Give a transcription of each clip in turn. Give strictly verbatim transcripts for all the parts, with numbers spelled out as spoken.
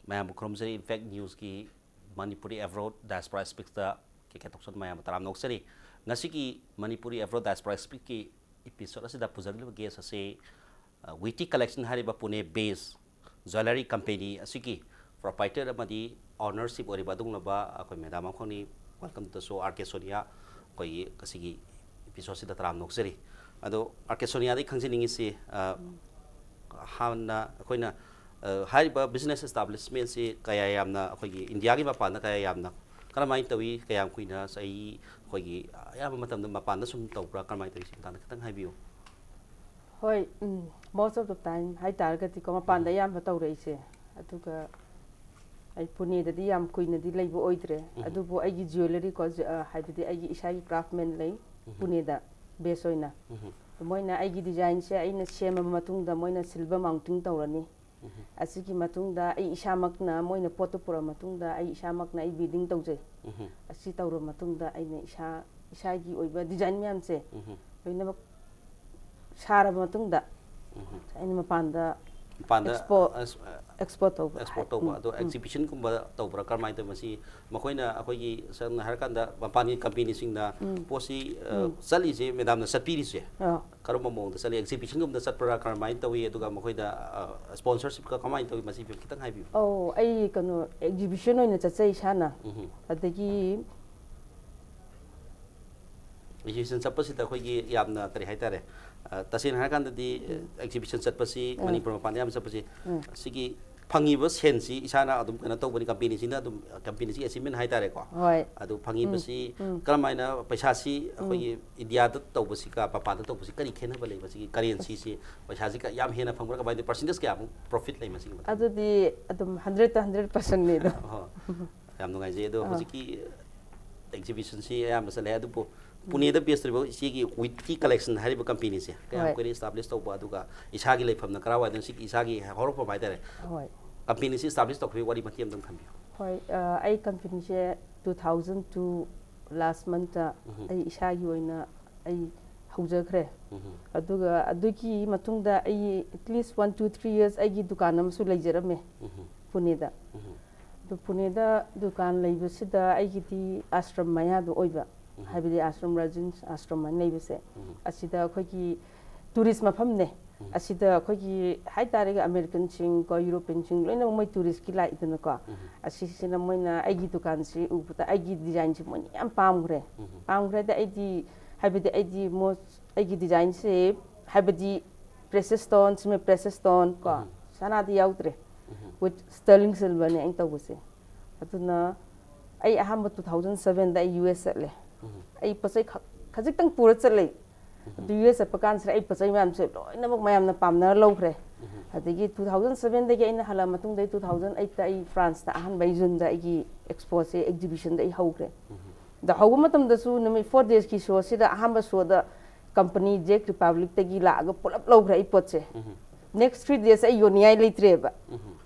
ꯃꯌꯥꯝꯕꯨ ꯈꯨꯔꯨꯝꯖꯔꯤ꯫ Impact ꯅ꯭ꯌꯨꯁꯀꯤ Manipuri abroad ꯗꯥꯏꯁꯄꯣꯔꯥ ꯁ꯭ꯄꯤꯛꯁꯇ ꯀꯦ ꯀꯦ ꯇꯣꯛꯁꯟ ꯃꯌꯥꯝꯕꯨ ꯇꯔꯥꯝꯅ ꯑꯣꯛꯆꯔꯤ꯫ ꯉꯁꯤꯒꯤ ꯃꯅꯤꯄꯨꯔꯤ ꯑꯦꯕ꯭ꯔꯣꯗ ꯗꯥꯏꯁꯄꯣꯔꯥ ꯁ꯭ꯄꯤꯛꯀꯤ ꯏꯄꯤꯁꯣꯗ ꯑꯁꯤꯗ ꯄꯨꯖꯔꯤꯕ ꯒꯦꯁ ꯑꯁꯤ, ꯑ, ꯋꯤꯇꯤ ꯀꯂꯦꯛꯁꯟ ꯍꯥꯏꯔꯤꯕ ꯄꯨꯅꯦ ꯕꯦꯁ ꯖ꯭ꯋꯦꯂꯔꯤ ꯀꯝꯄꯦꯅꯤ ꯑꯁꯤꯒꯤ ꯄ꯭ꯔꯣꯄꯥꯏꯇꯔ ꯑꯃꯗꯤ ꯑꯣꯅꯔꯁꯤꯞ ꯑꯣꯏꯔꯤꯕ ꯑꯗꯨꯒꯨꯝꯂꯕ ꯑꯩꯈꯣꯏ ꯃꯦꯗꯥꯝ ꯑꯃꯈꯛꯅꯤ꯫ ꯋꯦꯜꯀꯝ ꯇꯨ ꯁꯣ, ꯑꯥꯔ ꯀꯦ ꯁꯣꯅꯤꯌꯥ꯫ ꯑꯩꯈꯣꯏꯒꯤ ꯉꯁꯤꯒꯤ ꯏꯄꯤꯁꯣꯗꯁꯤꯗ ꯇꯔꯥꯝꯅ ꯑꯣꯛꯆꯔꯤ꯫ ꯑꯗꯣ ꯑꯥꯔ ꯀꯦ ꯁꯣꯅꯤꯌꯥꯗꯒꯤ ꯈꯪꯖꯅꯤꯡꯉꯤꯁꯤ, ꯑ, ꯍꯥꯟꯅ ꯑꯩꯈꯣꯏꯅ, ꯑ, ꯍꯥꯏꯔꯤꯕ ꯕꯤꯖꯤꯅꯦꯁ ꯑꯦꯁꯇꯥꯕ꯭ꯂꯤꯁꯃꯦꯟꯁꯤ ꯀꯌꯥ ꯌꯥꯝꯅ ꯑꯩꯈꯣꯏꯒꯤ ꯏꯟꯗꯤꯌꯥꯒꯤ ꯃꯄꯥꯟꯗ ꯀꯌꯥ ꯌꯥꯝꯅ ꯀꯔꯝꯍꯥꯏꯅ ꯇꯧꯏ? ꯀꯌꯥꯝ ꯀꯨꯏꯅ ꯆꯍꯤ ꯑꯩꯈꯣꯏꯒꯤ ꯑꯌꯥꯝꯕ ꯃꯇꯝꯗ ꯃꯄꯥꯟꯗ ꯁꯨꯝ ꯇꯧꯕ꯭ꯔꯥ? ꯀꯔꯝꯍꯥꯏꯅ ꯇꯧꯏ? ꯁꯤ ꯃꯇꯥꯡꯗ ꯈꯤꯇꯪ ꯍꯥꯏꯕꯤꯌꯨ꯫ ꯍꯣꯏ, ꯎꯝ, most of the time ꯍꯥꯏꯇꯥꯔꯒꯗꯤꯀꯣ, ꯃꯄꯥꯟꯗ ꯎꯝ꯫ ꯑꯌꯥꯝꯕ ꯇꯧꯔꯛꯏꯁꯦ꯫ ꯑꯗꯨꯒ ꯑꯩ ꯄꯨꯅꯦꯗꯗꯤ ꯌꯥꯝ ꯀꯨꯏꯅꯗꯤ ꯂꯩꯕ ꯑꯣꯏꯗ꯭ꯔꯦ꯫ ꯎꯝ꯫ ꯑꯗꯨꯕꯨ ꯑꯩꯒꯤ ꯖ꯭ꯋꯦꯂꯔꯤꯀꯣ, ꯖ-, ꯑ, ꯍꯥꯏꯕꯗꯤ ꯑꯩꯒꯤ ꯏꯁꯥꯒꯤ ꯀ꯭ꯔꯥꯐꯃꯦꯟ ꯂꯩ, ꯎꯝ꯫ ꯄꯨꯅꯦꯗ ꯕꯦꯁ ꯑꯣꯏꯅ꯫ ꯎꯝ꯫ ꯃꯣꯏꯅ ꯑꯩꯒꯤ ꯗꯤꯖꯥꯏꯟꯁꯦ ꯑꯩꯅ ꯁꯦꯝꯃꯕ ꯃꯇꯨꯡꯗ ꯃꯣꯏꯅ ꯁꯤꯜꯚꯔ ꯃꯥꯎꯟꯇꯤꯡ ꯇꯧꯔꯅꯤ꯫ ꯎꯝ꯫ ꯑꯁꯤꯒꯤ ꯃꯇꯨꯡꯗ ꯑꯩ ꯏꯁꯥꯃꯛꯅ, ꯃꯣꯏꯅ ꯄꯣꯠꯇꯨ ꯄꯨꯔꯛꯑ ꯃꯇꯨꯡꯗ ꯑꯩ ꯏꯁꯥꯃꯛꯅ ꯑꯩ ꯕꯤꯗꯤꯡ ꯇꯧꯖꯩ꯫ ꯎꯝ꯫ ꯑꯁꯤ ꯇꯧꯔꯕ ꯃꯇꯨꯡꯗ ꯑꯩꯅ ꯏꯁꯥ, ꯏꯁꯥꯒꯤ ꯑꯣꯏꯕ ꯗꯤꯖꯥꯏꯟ ꯃꯌꯥꯝꯁꯦ ꯎꯝ꯫ ꯂꯣꯏꯅꯃꯛ ꯁꯥꯔꯕ ꯃꯇꯨꯡꯗ ꯎꯝ꯫ ꯑꯩꯅ ꯃꯄꯥꯟꯗ ꯃꯄꯥꯟꯗ ꯑꯦꯛꯁꯄꯣ-, ꯑꯦꯛꯁ-, ꯑꯦꯛꯁꯄꯣꯔꯠ ꯇꯧꯕ꯫ ꯑꯦꯛꯁꯄꯣꯔꯠ ꯍꯥꯏ-, ꯇꯧꯕ꯫ ꯎꯝ, ꯑꯗꯣ ꯎꯝ꯫ ꯑꯦꯛꯖꯤꯕꯤꯁꯟꯒꯨꯝꯕ ꯇꯧꯕ꯭ꯔꯥ? ꯀꯔꯝꯍꯥꯏꯅ ꯇꯧꯋꯤ? ꯃꯁꯤ ꯃꯈꯣꯏꯅ ꯑꯩꯈꯣꯏꯒꯤ ꯁꯝꯅ ꯍꯥꯏꯔꯀꯥꯟꯗ ꯃꯄꯥꯟꯒꯤ ꯀꯝꯄꯦꯅꯤꯁꯤꯡꯅ ꯎꯝ꯫ ꯄꯣꯠꯁꯤ, ꯑ, ꯎꯝ꯫ ꯆꯠꯂꯤꯁꯦ, ꯃꯦꯗꯥꯝꯅ ꯆꯠꯄꯤꯔꯤꯁꯦ ꯑꯥ꯫ ꯀꯔꯝꯕ ꯃꯑꯣꯡꯗ ꯆꯠꯂꯤ? ꯑꯦꯛꯖꯤꯕꯤꯁꯟꯒꯨꯝꯕꯗ ꯆꯠꯄ꯭ꯔꯥ? ꯀꯔꯝꯍꯥꯏꯅ ꯇꯧꯏ? ꯑꯗꯨꯒ ꯃꯈꯣꯏꯗ, ꯑ, ꯁ꯭ꯄꯣꯟꯁꯔꯁꯤꯞꯀ ꯀꯃꯥꯏꯅ ꯇꯧꯏ? ꯃꯁꯤ ꯈꯤꯇꯪ ꯍꯥꯏꯕꯤꯌꯨ꯫ ꯑꯧ, ꯑꯩ ꯀꯩꯅꯣ, ꯑꯦꯛꯖꯤꯕꯤꯁꯟ ꯑꯣꯏꯅ ꯆꯠꯆꯩ ꯏꯁꯥꯅ꯫ ꯎꯝ꯫ ꯑꯗꯒꯤ ꯑꯦꯛꯖꯤꯕꯤꯁꯟ ꯆꯠꯄꯁꯤꯗ ꯑꯩꯈꯣꯏꯒꯤ ꯌꯥꯝꯅ ꯀꯔꯤ ꯍꯥꯏꯇꯥꯔꯦ, ꯑ, ꯇꯁꯦꯡꯅ ꯍꯥꯏꯔꯀꯥꯟꯗꯗꯤ, ꯎꯝ꯫ ꯑꯦꯛꯖꯤꯕꯤꯁꯟ ꯆꯠꯄꯁꯤ, ꯑꯥ꯫ ꯃꯅꯤꯄꯨꯔ ꯃꯄꯥꯟꯗ ꯌꯥꯝ ꯆꯠꯄꯁꯤ, ꯎꯝ꯫ ꯁꯤꯒꯤ ꯐꯪꯉꯤꯕ ꯁꯦꯟꯁꯤ ꯏꯁꯥꯅ ꯑꯗꯨꯝ ꯀꯩꯅꯣ ꯇꯧꯕꯅꯤ, ꯀꯝꯄꯦꯅꯤꯁꯤꯅ ꯑꯗꯨꯝ, ꯀꯝꯄꯦꯅꯤꯁꯤ ꯑꯦꯆꯤꯞꯃꯦꯟ ꯍꯥꯏꯇꯥꯔꯦꯀꯣ꯫ ꯍꯣꯏ꯫ ꯑꯗꯨ ꯐꯪꯉꯤꯕꯁꯤ ꯎꯝ, ꯎꯝ꯫ ꯀꯔꯝꯍꯥꯏꯅ ꯄꯩꯁꯥꯁꯤ ꯎꯝ꯫ ꯑꯩꯈꯣꯏꯒꯤ ꯏꯟꯗꯤꯌꯥꯗ ꯇꯧꯕꯁꯤꯒ ꯃꯄꯥꯟꯗ ꯇꯧꯕꯁꯤ ꯀꯔꯤ ꯈꯦꯠꯅꯕ ꯂꯩ? ꯃꯁꯤꯒꯤ ꯀꯔꯦꯟꯁꯤꯁꯤ ꯄꯩꯁꯥꯁꯤ ꯀ-, ꯌꯥꯝ ꯍꯦꯟꯅ ꯐꯪꯕ꯭ꯔꯥ? ꯀꯃꯥꯏꯅ ꯇꯧꯋꯤ? ꯄꯥꯔꯁꯦꯟꯇꯦꯖ ꯀꯌꯥꯃꯨꯛ ꯄ꯭ꯔꯣꯐꯤꯠ ꯂꯩ ꯃꯁꯤꯒꯤ ꯃꯇꯥꯡꯗ? ꯑꯗꯨꯗꯤ ꯑꯗꯨꯝ ꯍꯟꯗ꯭ꯔꯦꯠꯇ ꯍꯟꯗ꯭ꯔꯦꯠ ꯄꯥꯔꯁꯦꯟꯅꯤ ꯑꯗꯣ꯫ ꯑꯣ, ꯌꯥꯝ ꯅꯨꯡꯉꯥꯏꯖꯩ꯫ ꯑꯗꯣ ꯑꯥ꯫ ꯍꯧꯖꯤꯛꯀꯤ ꯑꯦꯛꯖꯤꯕꯤꯁꯟꯁꯤ ꯑꯌꯥꯝꯕ ꯆꯠꯂꯦ, ꯑꯗꯨꯕꯨ ꯎꯝ꯫ ꯄꯨꯅꯦꯗ ꯕꯦꯁ ꯇꯧꯔꯤꯕ ꯏꯆꯦꯒꯤ ꯋꯤꯇꯤ ꯀꯂꯦꯛꯁꯟ ꯍꯥꯏꯔꯤꯕ ꯀꯝꯄꯦꯅꯤꯁꯦ ꯀꯌꯥꯝ ꯍꯣꯏ꯫ ꯀꯨꯏꯔꯦ ꯏꯁꯇꯥꯕ꯭ꯂꯤꯁ ꯇꯧꯕ, ꯑꯗꯨꯒ ꯏꯁꯥꯒꯤ ꯂꯩꯐꯝꯅ ꯀꯔꯥꯏꯋꯥꯏꯗꯅꯣ, ꯁꯤꯒꯤ ꯏꯁꯥꯒꯤ ꯍꯧꯔꯛꯐꯝ ꯍꯥꯏꯇꯥꯔꯦ, ꯍꯣꯏ꯫ ꯀꯝꯄꯦꯅꯤꯁꯤ ꯏꯁꯇꯥꯕ꯭ꯂꯤꯁ ꯇꯧꯈꯤꯕꯒꯤ ꯋꯥꯔꯤ ꯃꯇꯦꯛ ꯑꯃꯇꯪ ꯊꯝꯕꯤꯌꯨ꯫ ꯍꯣꯏ, ꯑ, ꯑꯩ ꯀꯝꯄꯦꯅꯤꯁꯦ two thousand two last monthꯇ ꯎꯝ꯫ ꯑꯩ ꯏꯁꯥꯒꯤ ꯑꯣꯏꯅ ꯑꯩ ꯍꯧꯖꯈ꯭ꯔꯦ꯫ ꯎꯝ꯫ ꯑꯗꯨꯒ ꯑꯗꯨꯒꯤ ꯃꯇꯨꯡꯗ ꯑꯩ at least one, two, three years ꯑꯩꯒꯤ ꯗꯨꯀꯥꯟ ꯑꯃꯁꯨ ꯂꯩꯖꯔꯝꯃꯦ꯫ ꯎꯝ꯫ ꯄꯨꯅꯦꯗ꯫ ꯑꯗꯨ ꯄꯨꯅꯦꯗ ꯗꯨꯀꯥꯟ ꯂꯩꯕꯁꯤꯗ ꯑꯩꯒꯤꯗꯤ ꯑꯥꯁ꯭ꯔꯝ ꯃꯌꯥꯗꯣ ꯑꯣꯏꯕ, ꯍꯥꯏꯕꯗꯤ ꯑꯥꯁ꯭ꯔꯝ, ꯔꯥꯖꯤꯟꯁ ꯑꯥꯁ꯭ꯔꯝ ꯍꯥꯏꯅ ꯂꯩꯕꯁꯦ, ꯑꯁꯤꯗ ꯑꯩꯈꯣꯏꯒꯤ ꯇꯨꯔꯤꯁ ꯃꯐꯝꯅꯦ꯫ ꯑꯁꯤꯗ ꯑꯩꯈꯣꯏꯒꯤ ꯍꯥꯏꯇꯥꯔꯦ, ꯑꯃꯦꯔꯤꯀꯟꯁꯤꯡ ꯀꯣ, ꯌꯨꯔꯣꯄꯤꯌꯟꯁꯤꯡ ꯂꯣꯏꯅꯃꯛ ꯃꯣꯏ ꯇꯨꯔꯤꯁꯀꯤ ꯂꯥꯛꯏꯗꯅꯀꯣ꯫ ꯑꯁꯤꯁꯤꯅ ꯃꯣꯏꯅ ꯑꯩꯒꯤ ꯗꯨꯀꯥꯟꯁꯤ ꯎꯕꯗ ꯑꯩꯒꯤ ꯗꯤꯖꯥꯏꯟꯁꯤ ꯃꯣꯏꯅ ꯌꯥꯝ ꯄꯥꯝꯈ꯭ꯔꯦ꯫ ꯄꯥꯝꯈ꯭ꯔꯦꯗꯤ ꯑꯩꯗꯤ, ꯍꯥꯏꯕꯗꯤ ꯑꯩꯗꯤ most ꯑꯩꯒꯤ ꯗꯤꯖꯥꯏꯟꯁꯦ, ꯍꯥꯏꯕꯗꯤ precious stone, semi precious stone ꯀꯣ, ꯁꯅꯥꯗꯤ ꯌꯥꯎꯗ꯭ꯔꯦ, with sterling silverꯅꯦ ꯑꯩꯅ ꯇꯧꯕꯁꯦ꯫ ꯑꯗꯨꯅ ꯑꯩ ꯑꯍꯥꯟꯕ two thousand sevenꯗ ꯑꯩ ꯌꯨ ꯑꯦꯁ ꯆꯠꯂꯦ꯫ ꯑꯩ ꯄꯣꯠ ꯆꯩ ꯈ-, ꯈꯖꯤꯛꯇꯪ ꯄꯨꯔ ꯆꯠꯂꯦ꯫ ꯑꯗꯨ ꯌꯨ ꯑꯦꯁ ꯆꯠꯄ ꯀꯥꯟꯁꯤꯗ ꯑꯩ ꯄꯣꯠ ꯆꯩ ꯃꯌꯥꯝꯁꯦ ꯂꯣꯏꯅꯃꯛ ꯃꯌꯥꯝꯅ ꯄꯥꯝꯅꯔ ꯂꯧꯈ꯭ꯔꯦ꯫ ꯑꯗꯒꯤ two thousand sevenꯗꯒꯤ ꯑꯩꯅ ꯍꯜꯂꯛꯑ ꯃꯇꯨꯡꯗ ꯑꯩ two thousand eightꯇ ꯑꯩ ꯐ꯭ꯔꯥꯟꯁꯇ ꯑꯍꯥꯟꯕ ꯑꯩ ꯖꯨꯟꯗ ꯑꯩꯒꯤ expoꯁꯦ, exhibitionꯗ ꯑꯩ ꯍꯧꯈ꯭ꯔꯦ꯫ ꯑꯗ ꯍꯧꯕ ꯃꯇꯝꯗꯁꯨ ꯅꯨꯃꯤꯠ four daysꯀꯤ showꯁꯤꯗ ꯑꯍꯥꯟꯕ showꯗ company Czech Republicꯇꯒꯤ ꯂꯥꯛꯑꯒ ꯄꯨꯂꯞ ꯂꯧꯈ꯭ꯔꯦ ꯑꯩ ꯄꯣꯠꯁꯦ꯫ Next three days ꯑꯩ ꯌꯣꯟꯅꯤꯡꯉꯥꯏ ꯂꯩꯇ꯭ꯔꯦꯕ꯫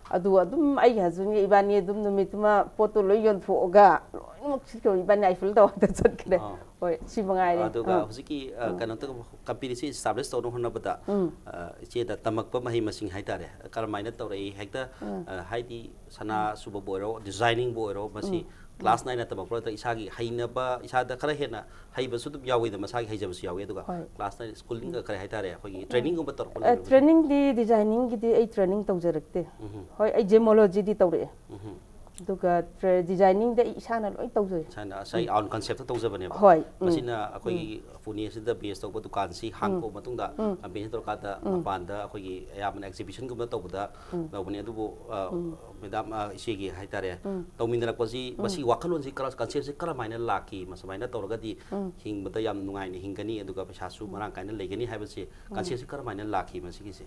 ꯑꯗꯨ ꯑꯗꯨꯝ ꯑꯩꯒꯤ husbandꯒ ꯏꯕꯥꯅꯤ ꯑꯗꯨꯝ ꯅꯨꯃꯤꯠꯇꯨꯃ ꯄꯣꯠꯇꯣ ꯂꯣꯏ ꯌꯣꯟꯊꯣꯛꯑꯒ ꯂꯣꯏꯅꯃꯛ ꯁꯤꯠꯈ꯭ꯔꯕ, ꯏꯕꯥꯅꯤ ꯑꯥꯏꯐꯤꯜ ꯇꯥꯋꯔꯗ ꯆꯠꯈ꯭ꯔꯦ꯫ ꯑꯥ꯫ ꯍꯣꯏ, ꯁꯤ ꯃꯉꯥꯏꯔꯦ꯫ ꯑꯗꯨꯒ ꯑꯥ꯫ ꯍꯧꯖꯤꯛꯀꯤ, ꯑ, ꯎꯝ꯫ ꯀꯩꯅꯣ ꯇꯧꯕ, companyꯁꯤ establish ꯇꯧꯅꯕ ꯍꯣꯠꯅꯕꯗ, ꯎꯝ꯫ ꯑ, ꯏꯆꯦꯗ ꯇꯝꯃꯛꯄ ꯃꯍꯩ ꯃꯁꯤꯡ ꯍꯥꯏꯇꯥꯔꯦ, ꯀꯔꯝꯍꯥꯏꯅ ꯇꯧꯔꯛꯏ? ꯍꯦꯛꯇ, ꯎꯝ꯫ ꯑ, ꯍꯥꯏꯗꯤ ꯁꯅꯥ ꯎꯝ꯫ ꯁꯨꯕꯕꯨ ꯑꯣꯏꯔꯣ, designingꯕꯨ ꯑꯣꯏꯔꯣ, ꯃꯁꯤ ꯎꯝ꯫ class nine ꯇꯝꯃꯛꯄ꯭ꯔꯥ, ꯅꯠꯇ꯭ꯔꯒ ꯏꯁꯥꯒꯤ ꯍꯩꯅꯕ, ꯏꯁꯥꯗ ꯈꯔ ꯍꯦꯟꯅ ꯍꯩꯕꯁꯨ ꯑꯗꯨꯝ ꯌꯥꯎꯋꯤꯗ, ꯃꯁꯥꯒ ꯍꯩꯖꯕꯁꯨ ꯌꯥꯎꯋꯤ꯫ ꯑꯗꯨꯒ ꯍꯣꯏ꯫ Class nine schoolingꯒ ꯈꯔ ꯍꯥꯏꯇꯥꯔꯦ, ꯑꯩꯈꯣꯏꯒꯤ trainingꯒꯨꯝꯕ ꯇꯧꯔꯛꯄ ꯑ, ꯂꯩꯕ꯭ꯔꯥ? Trainingꯗꯤ designingꯒꯤꯗꯤ ꯑꯩ training ꯇꯧꯖꯔꯛꯇꯦ꯫ ꯎꯝ꯫ ꯍꯣꯏ, ꯑꯩ gemologyꯗꯤ ꯇꯧꯔꯛꯑꯦ꯫ ꯎꯝ꯫ ꯑꯗꯨꯒ tra-, designingꯗꯤ ꯑꯩ ꯏꯁꯥꯅ ꯂꯣꯏ ꯇꯧꯖꯩ꯫ ꯏꯁꯥꯅ ꯉꯁꯥꯏ ꯎꯝ꯫ Own conceptꯇ ꯇꯧꯖꯕꯅꯦꯕ꯫ ꯍꯣꯏ, ꯎꯝ꯫ ꯃꯁꯤꯅ ꯑꯩꯈꯣꯏꯒꯤ ꯎꯝ꯫ ꯄꯨꯅꯦꯁꯤꯗ base ꯇꯧꯕ ꯗꯨꯀꯥꯟꯁꯤ ꯎꯝ꯫ ꯍꯥꯡꯗꯣꯛꯑ ꯃꯇꯨꯡꯗ ꯎꯝ꯫ Companyꯁꯤ ꯇꯧꯔꯀꯥꯟꯗ ꯎꯝ꯫ ꯃꯄꯥꯟꯗ ꯑꯩꯈꯣꯏꯒꯤ ꯑꯌꯥꯝꯕꯅ exhibitionꯒꯨꯝꯕ ꯇꯧꯕꯗ ꯎꯝ꯫ ꯇꯧꯕꯅꯤ꯫ ꯑꯗꯨꯕꯨ, ꯑ, ꯎꯝ꯫ Madam, ꯑ, ꯏꯆꯦꯒꯤ ꯍꯥꯏꯇꯥꯔꯦ, ꯎꯝ꯫ ꯇꯧꯃꯤꯟꯅꯔꯛꯄꯁꯤ, ꯎꯝ꯫ ꯃꯁꯤ ꯋꯥꯈꯜꯂꯣꯟꯁꯤ ꯀꯔ-, conceptꯁꯤ ꯀꯔꯝꯍꯥꯏꯅ ꯂꯥꯛꯈꯤ? ꯃꯁꯨꯃꯥꯏꯅ ꯇꯧꯔꯒꯗꯤ ꯎꯝ꯫ ꯍꯤꯡꯕꯗ ꯌꯥꯝ ꯅꯨꯡꯉꯥꯏꯅ ꯍꯤꯡꯒꯅꯤ, ꯑꯗꯨꯒ ꯄꯩꯁꯥꯁꯨ ꯎꯝ꯫ ꯃꯔꯥꯡ ꯀꯥꯏꯅ ꯂꯩꯒꯅꯤ ꯍꯥꯏꯕꯁꯤ ꯎꯝ꯫ Conceptꯁꯤ ꯀꯔꯝꯍꯥꯏꯅ ꯂꯥꯛꯈꯤ ꯃꯁꯤꯒꯤꯁꯦ?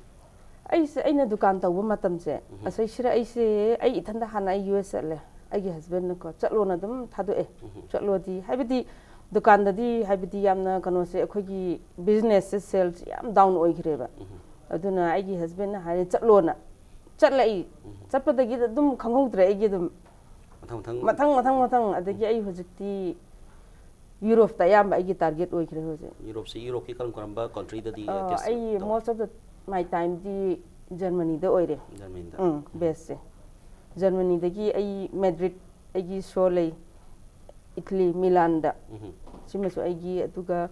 ꯑꯩꯁꯦ, ꯑꯩꯅ ꯗꯨꯀꯥꯟ ꯇꯧꯕ ꯃꯇꯝꯁꯦ, ꯎꯝ꯫ ꯑꯁꯤꯁꯤꯗ ꯑꯩꯁꯦ, ꯑꯩ ꯏꯊꯟꯗ ꯍꯥꯟꯅ ꯑꯩ ꯌꯨ ꯑꯦꯁ ꯆꯠꯂꯦ꯫ ꯑꯩꯒꯤ husbandꯅꯀꯣ, "ꯆꯠꯂꯣꯅ ꯑꯗꯨꯝ ꯊꯥꯗꯣꯛꯑꯦ꯫ ꯎꯝ꯫ ꯆꯠꯂꯣꯗꯤ", ꯍꯥꯏꯕꯗꯤ ꯗꯨꯀꯥꯟꯗꯗꯤ, ꯍꯥꯏꯕꯗꯤ ꯌꯥꯝꯅ ꯀꯩꯅꯣꯁꯦ, ꯑꯩꯈꯣꯏꯒꯤ businessꯁꯦ, sales ꯌꯥꯝ down ꯑꯣꯏꯈ꯭ꯔꯦꯕ꯫ ꯎꯝ꯫ ꯑꯗꯨꯅ ꯑꯩꯒꯤ husbandꯅ ꯍꯥꯏꯔꯦ, "ꯆꯠꯂꯣꯅ"꯫ ꯆꯠꯂꯦ ꯑꯩ꯫ ꯎꯝ꯫ ꯆꯠꯄꯗꯒꯤꯗꯤ ꯑꯗꯨꯝ ꯈꯪꯍꯧꯗ꯭ꯔꯦ ꯑꯩꯒꯤ ꯑꯗꯨꯝ꯫ ꯃꯊꯪ ꯃꯊꯪ꯫ ꯃꯊꯪ, ꯃꯊꯪ, ꯃꯊꯪ꯫ ꯑꯗꯒꯤ ꯎꯝ꯫ ꯑꯩ ꯍꯧꯖꯤꯛꯇꯤ ꯌꯨꯔꯣꯞꯇ ꯑꯌꯥꯝꯕ ꯑꯩꯒꯤ target ꯑꯣꯏꯈ꯭ꯔꯦ ꯍꯧꯖꯤꯛ꯫ ꯌꯨꯔꯣꯞꯁꯤ, ꯌꯨꯔꯣꯞꯀꯤ ꯀꯔꯝ ꯀꯔꯝꯕ countryꯗꯗꯤ, ꯑ, ꯇꯦꯁ ꯑꯩ ꯇꯧ-? Most of the my timeꯗꯤ Germanyꯗ ꯑꯣꯏꯔꯦ꯫ Germanyꯗ꯫ ꯎꯝ, ꯎꯝ꯫ Baseꯁꯦ꯫ ꯖꯔꯃꯅꯤꯗꯒꯤ ꯑꯩ ꯃꯦꯗ꯭ꯔꯤꯠ ꯑꯩꯒꯤ ꯁꯣ ꯂꯩ, ꯏꯇꯂꯤ, ꯃꯤꯂꯥꯟꯗ꯫ ꯎꯝ꯫ ꯁꯤꯃꯁꯨ ꯑꯩꯒꯤ, ꯑꯗꯨꯒ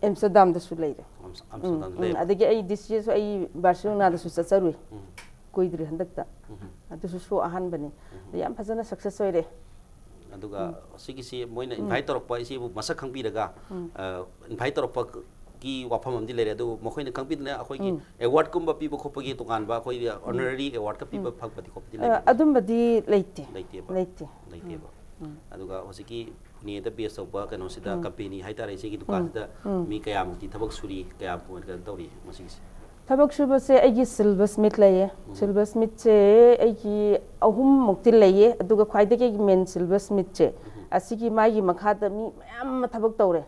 ꯑꯦꯝꯁꯇꯔꯗꯥꯝꯗꯁꯨ ꯂꯩꯔꯦ꯫ ꯑꯝꯁ- ꯎꯝ, ꯑꯝꯁꯇꯔꯗꯥꯝꯗ ꯎꯝ꯫ ꯂꯩꯕ꯫ ꯑꯗꯒꯤ ꯑꯩ ꯗꯤꯁ ꯌꯔꯁꯨ ꯑꯩ ꯕꯥꯔꯁꯦꯂꯣꯅꯥꯗꯁꯨ ꯆꯠꯆꯔꯨꯏ꯫ ꯎꯝ꯫ ꯀꯨꯏꯗ꯭ꯔꯤ ꯍꯟꯗꯛꯇ꯫ ꯎꯝ꯫ ꯑꯗꯨꯁꯨ ꯁꯣ ꯑꯍꯥꯟꯕꯅꯤ꯫ ꯑꯗ ꯌꯥꯝ ꯐꯖꯅ ꯁꯛꯁꯦꯁ ꯑꯣꯏꯔꯦ꯫ ꯑꯗꯨꯒ ꯁꯤꯒꯤꯁꯤ ꯃꯣꯏꯅ ꯏꯟꯚꯥꯏꯠ ꯇꯧꯔꯛꯄ, ꯏꯆꯦꯕꯨ ꯃꯁꯛ ꯈꯪꯕꯤꯔꯒ, ꯑ, ꯏꯟꯚꯥꯏꯠ ꯇꯧꯔꯛꯄꯒꯤ ꯋꯥꯐꯝ ꯑꯃꯗꯤ ꯂꯩꯔꯦ꯫ ꯑꯗꯨ ꯃꯈꯣꯏꯅ ꯈꯪꯕꯤꯗꯅ ꯑꯩꯈꯣꯏꯒꯤ ꯑꯦꯋꯥꯔꯗꯀꯨꯝꯕ ꯄꯤꯕ ꯈꯣꯠꯄꯒꯤ ꯇꯣꯉꯥꯟꯕ ꯑꯩꯈꯣꯏꯒꯤ ꯑꯣꯅꯔꯔꯤ ꯑꯦꯋꯥꯔꯗꯀ ꯄꯤꯕ ꯐꯪꯕꯗꯤ ꯈꯣꯠꯄꯗꯤ ꯑ, ꯂꯩꯕꯤꯕ꯭ꯔꯥ? ꯑꯗꯨꯝꯕꯗꯤ ꯂꯩꯇꯦ꯫ ꯂꯩꯇꯦꯕ꯫ ꯂꯩꯇꯦ꯫ ꯂꯩꯇꯦꯕ꯫ ꯎꯝ꯫ ꯑꯗꯨꯒ ꯍꯧꯖꯤꯛꯀꯤ ꯄꯨꯅꯦꯗ ꯕꯦꯁ ꯇꯧꯕ ꯀꯩꯅꯣꯁꯤꯗ, ꯀꯝꯄꯦꯅꯤ ꯍꯥꯏꯇꯥꯔꯦ, ꯏꯆꯦꯒꯤ ꯎꯝ꯫ ꯗꯨꯀꯥꯟꯁꯤꯗ ꯎꯝ꯫ ꯃꯤ ꯀꯌꯥꯃꯨꯛꯇꯤ ꯊꯕꯛ ꯁꯨꯔꯤ, ꯀꯌꯥꯝ ꯀꯩꯅꯣ ꯇꯧꯔꯤ ꯃꯁꯤꯒꯤꯁꯦ? ꯊꯕꯛ ꯁꯨꯕꯁꯦ ꯑꯩꯒꯤ ꯁꯤꯜꯚꯔ ꯁ꯭ꯃꯤꯠ ꯂꯩꯌꯦ꯫ ꯁꯤꯜꯚꯔ ꯁ꯭ꯃꯤꯠꯁꯦ ꯑꯩꯒꯤ ꯑꯍꯨꯝꯃꯨꯛꯇꯤ ꯂꯩꯌꯦ, ꯑꯗꯨꯒ ꯈ꯭ꯋꯥꯏꯗꯒꯤ ꯑꯩꯒꯤ ꯃꯦꯟ ꯁꯤꯜꯚꯔ ꯁ꯭ꯃꯤꯠꯁꯦ, ꯑꯁꯤꯒꯤ ꯃꯥꯒꯤ ꯃꯈꯥꯗ ꯃꯤ ꯃꯌꯥꯝ ꯑꯃ ꯊꯕꯛ ꯇꯧꯔꯦ꯫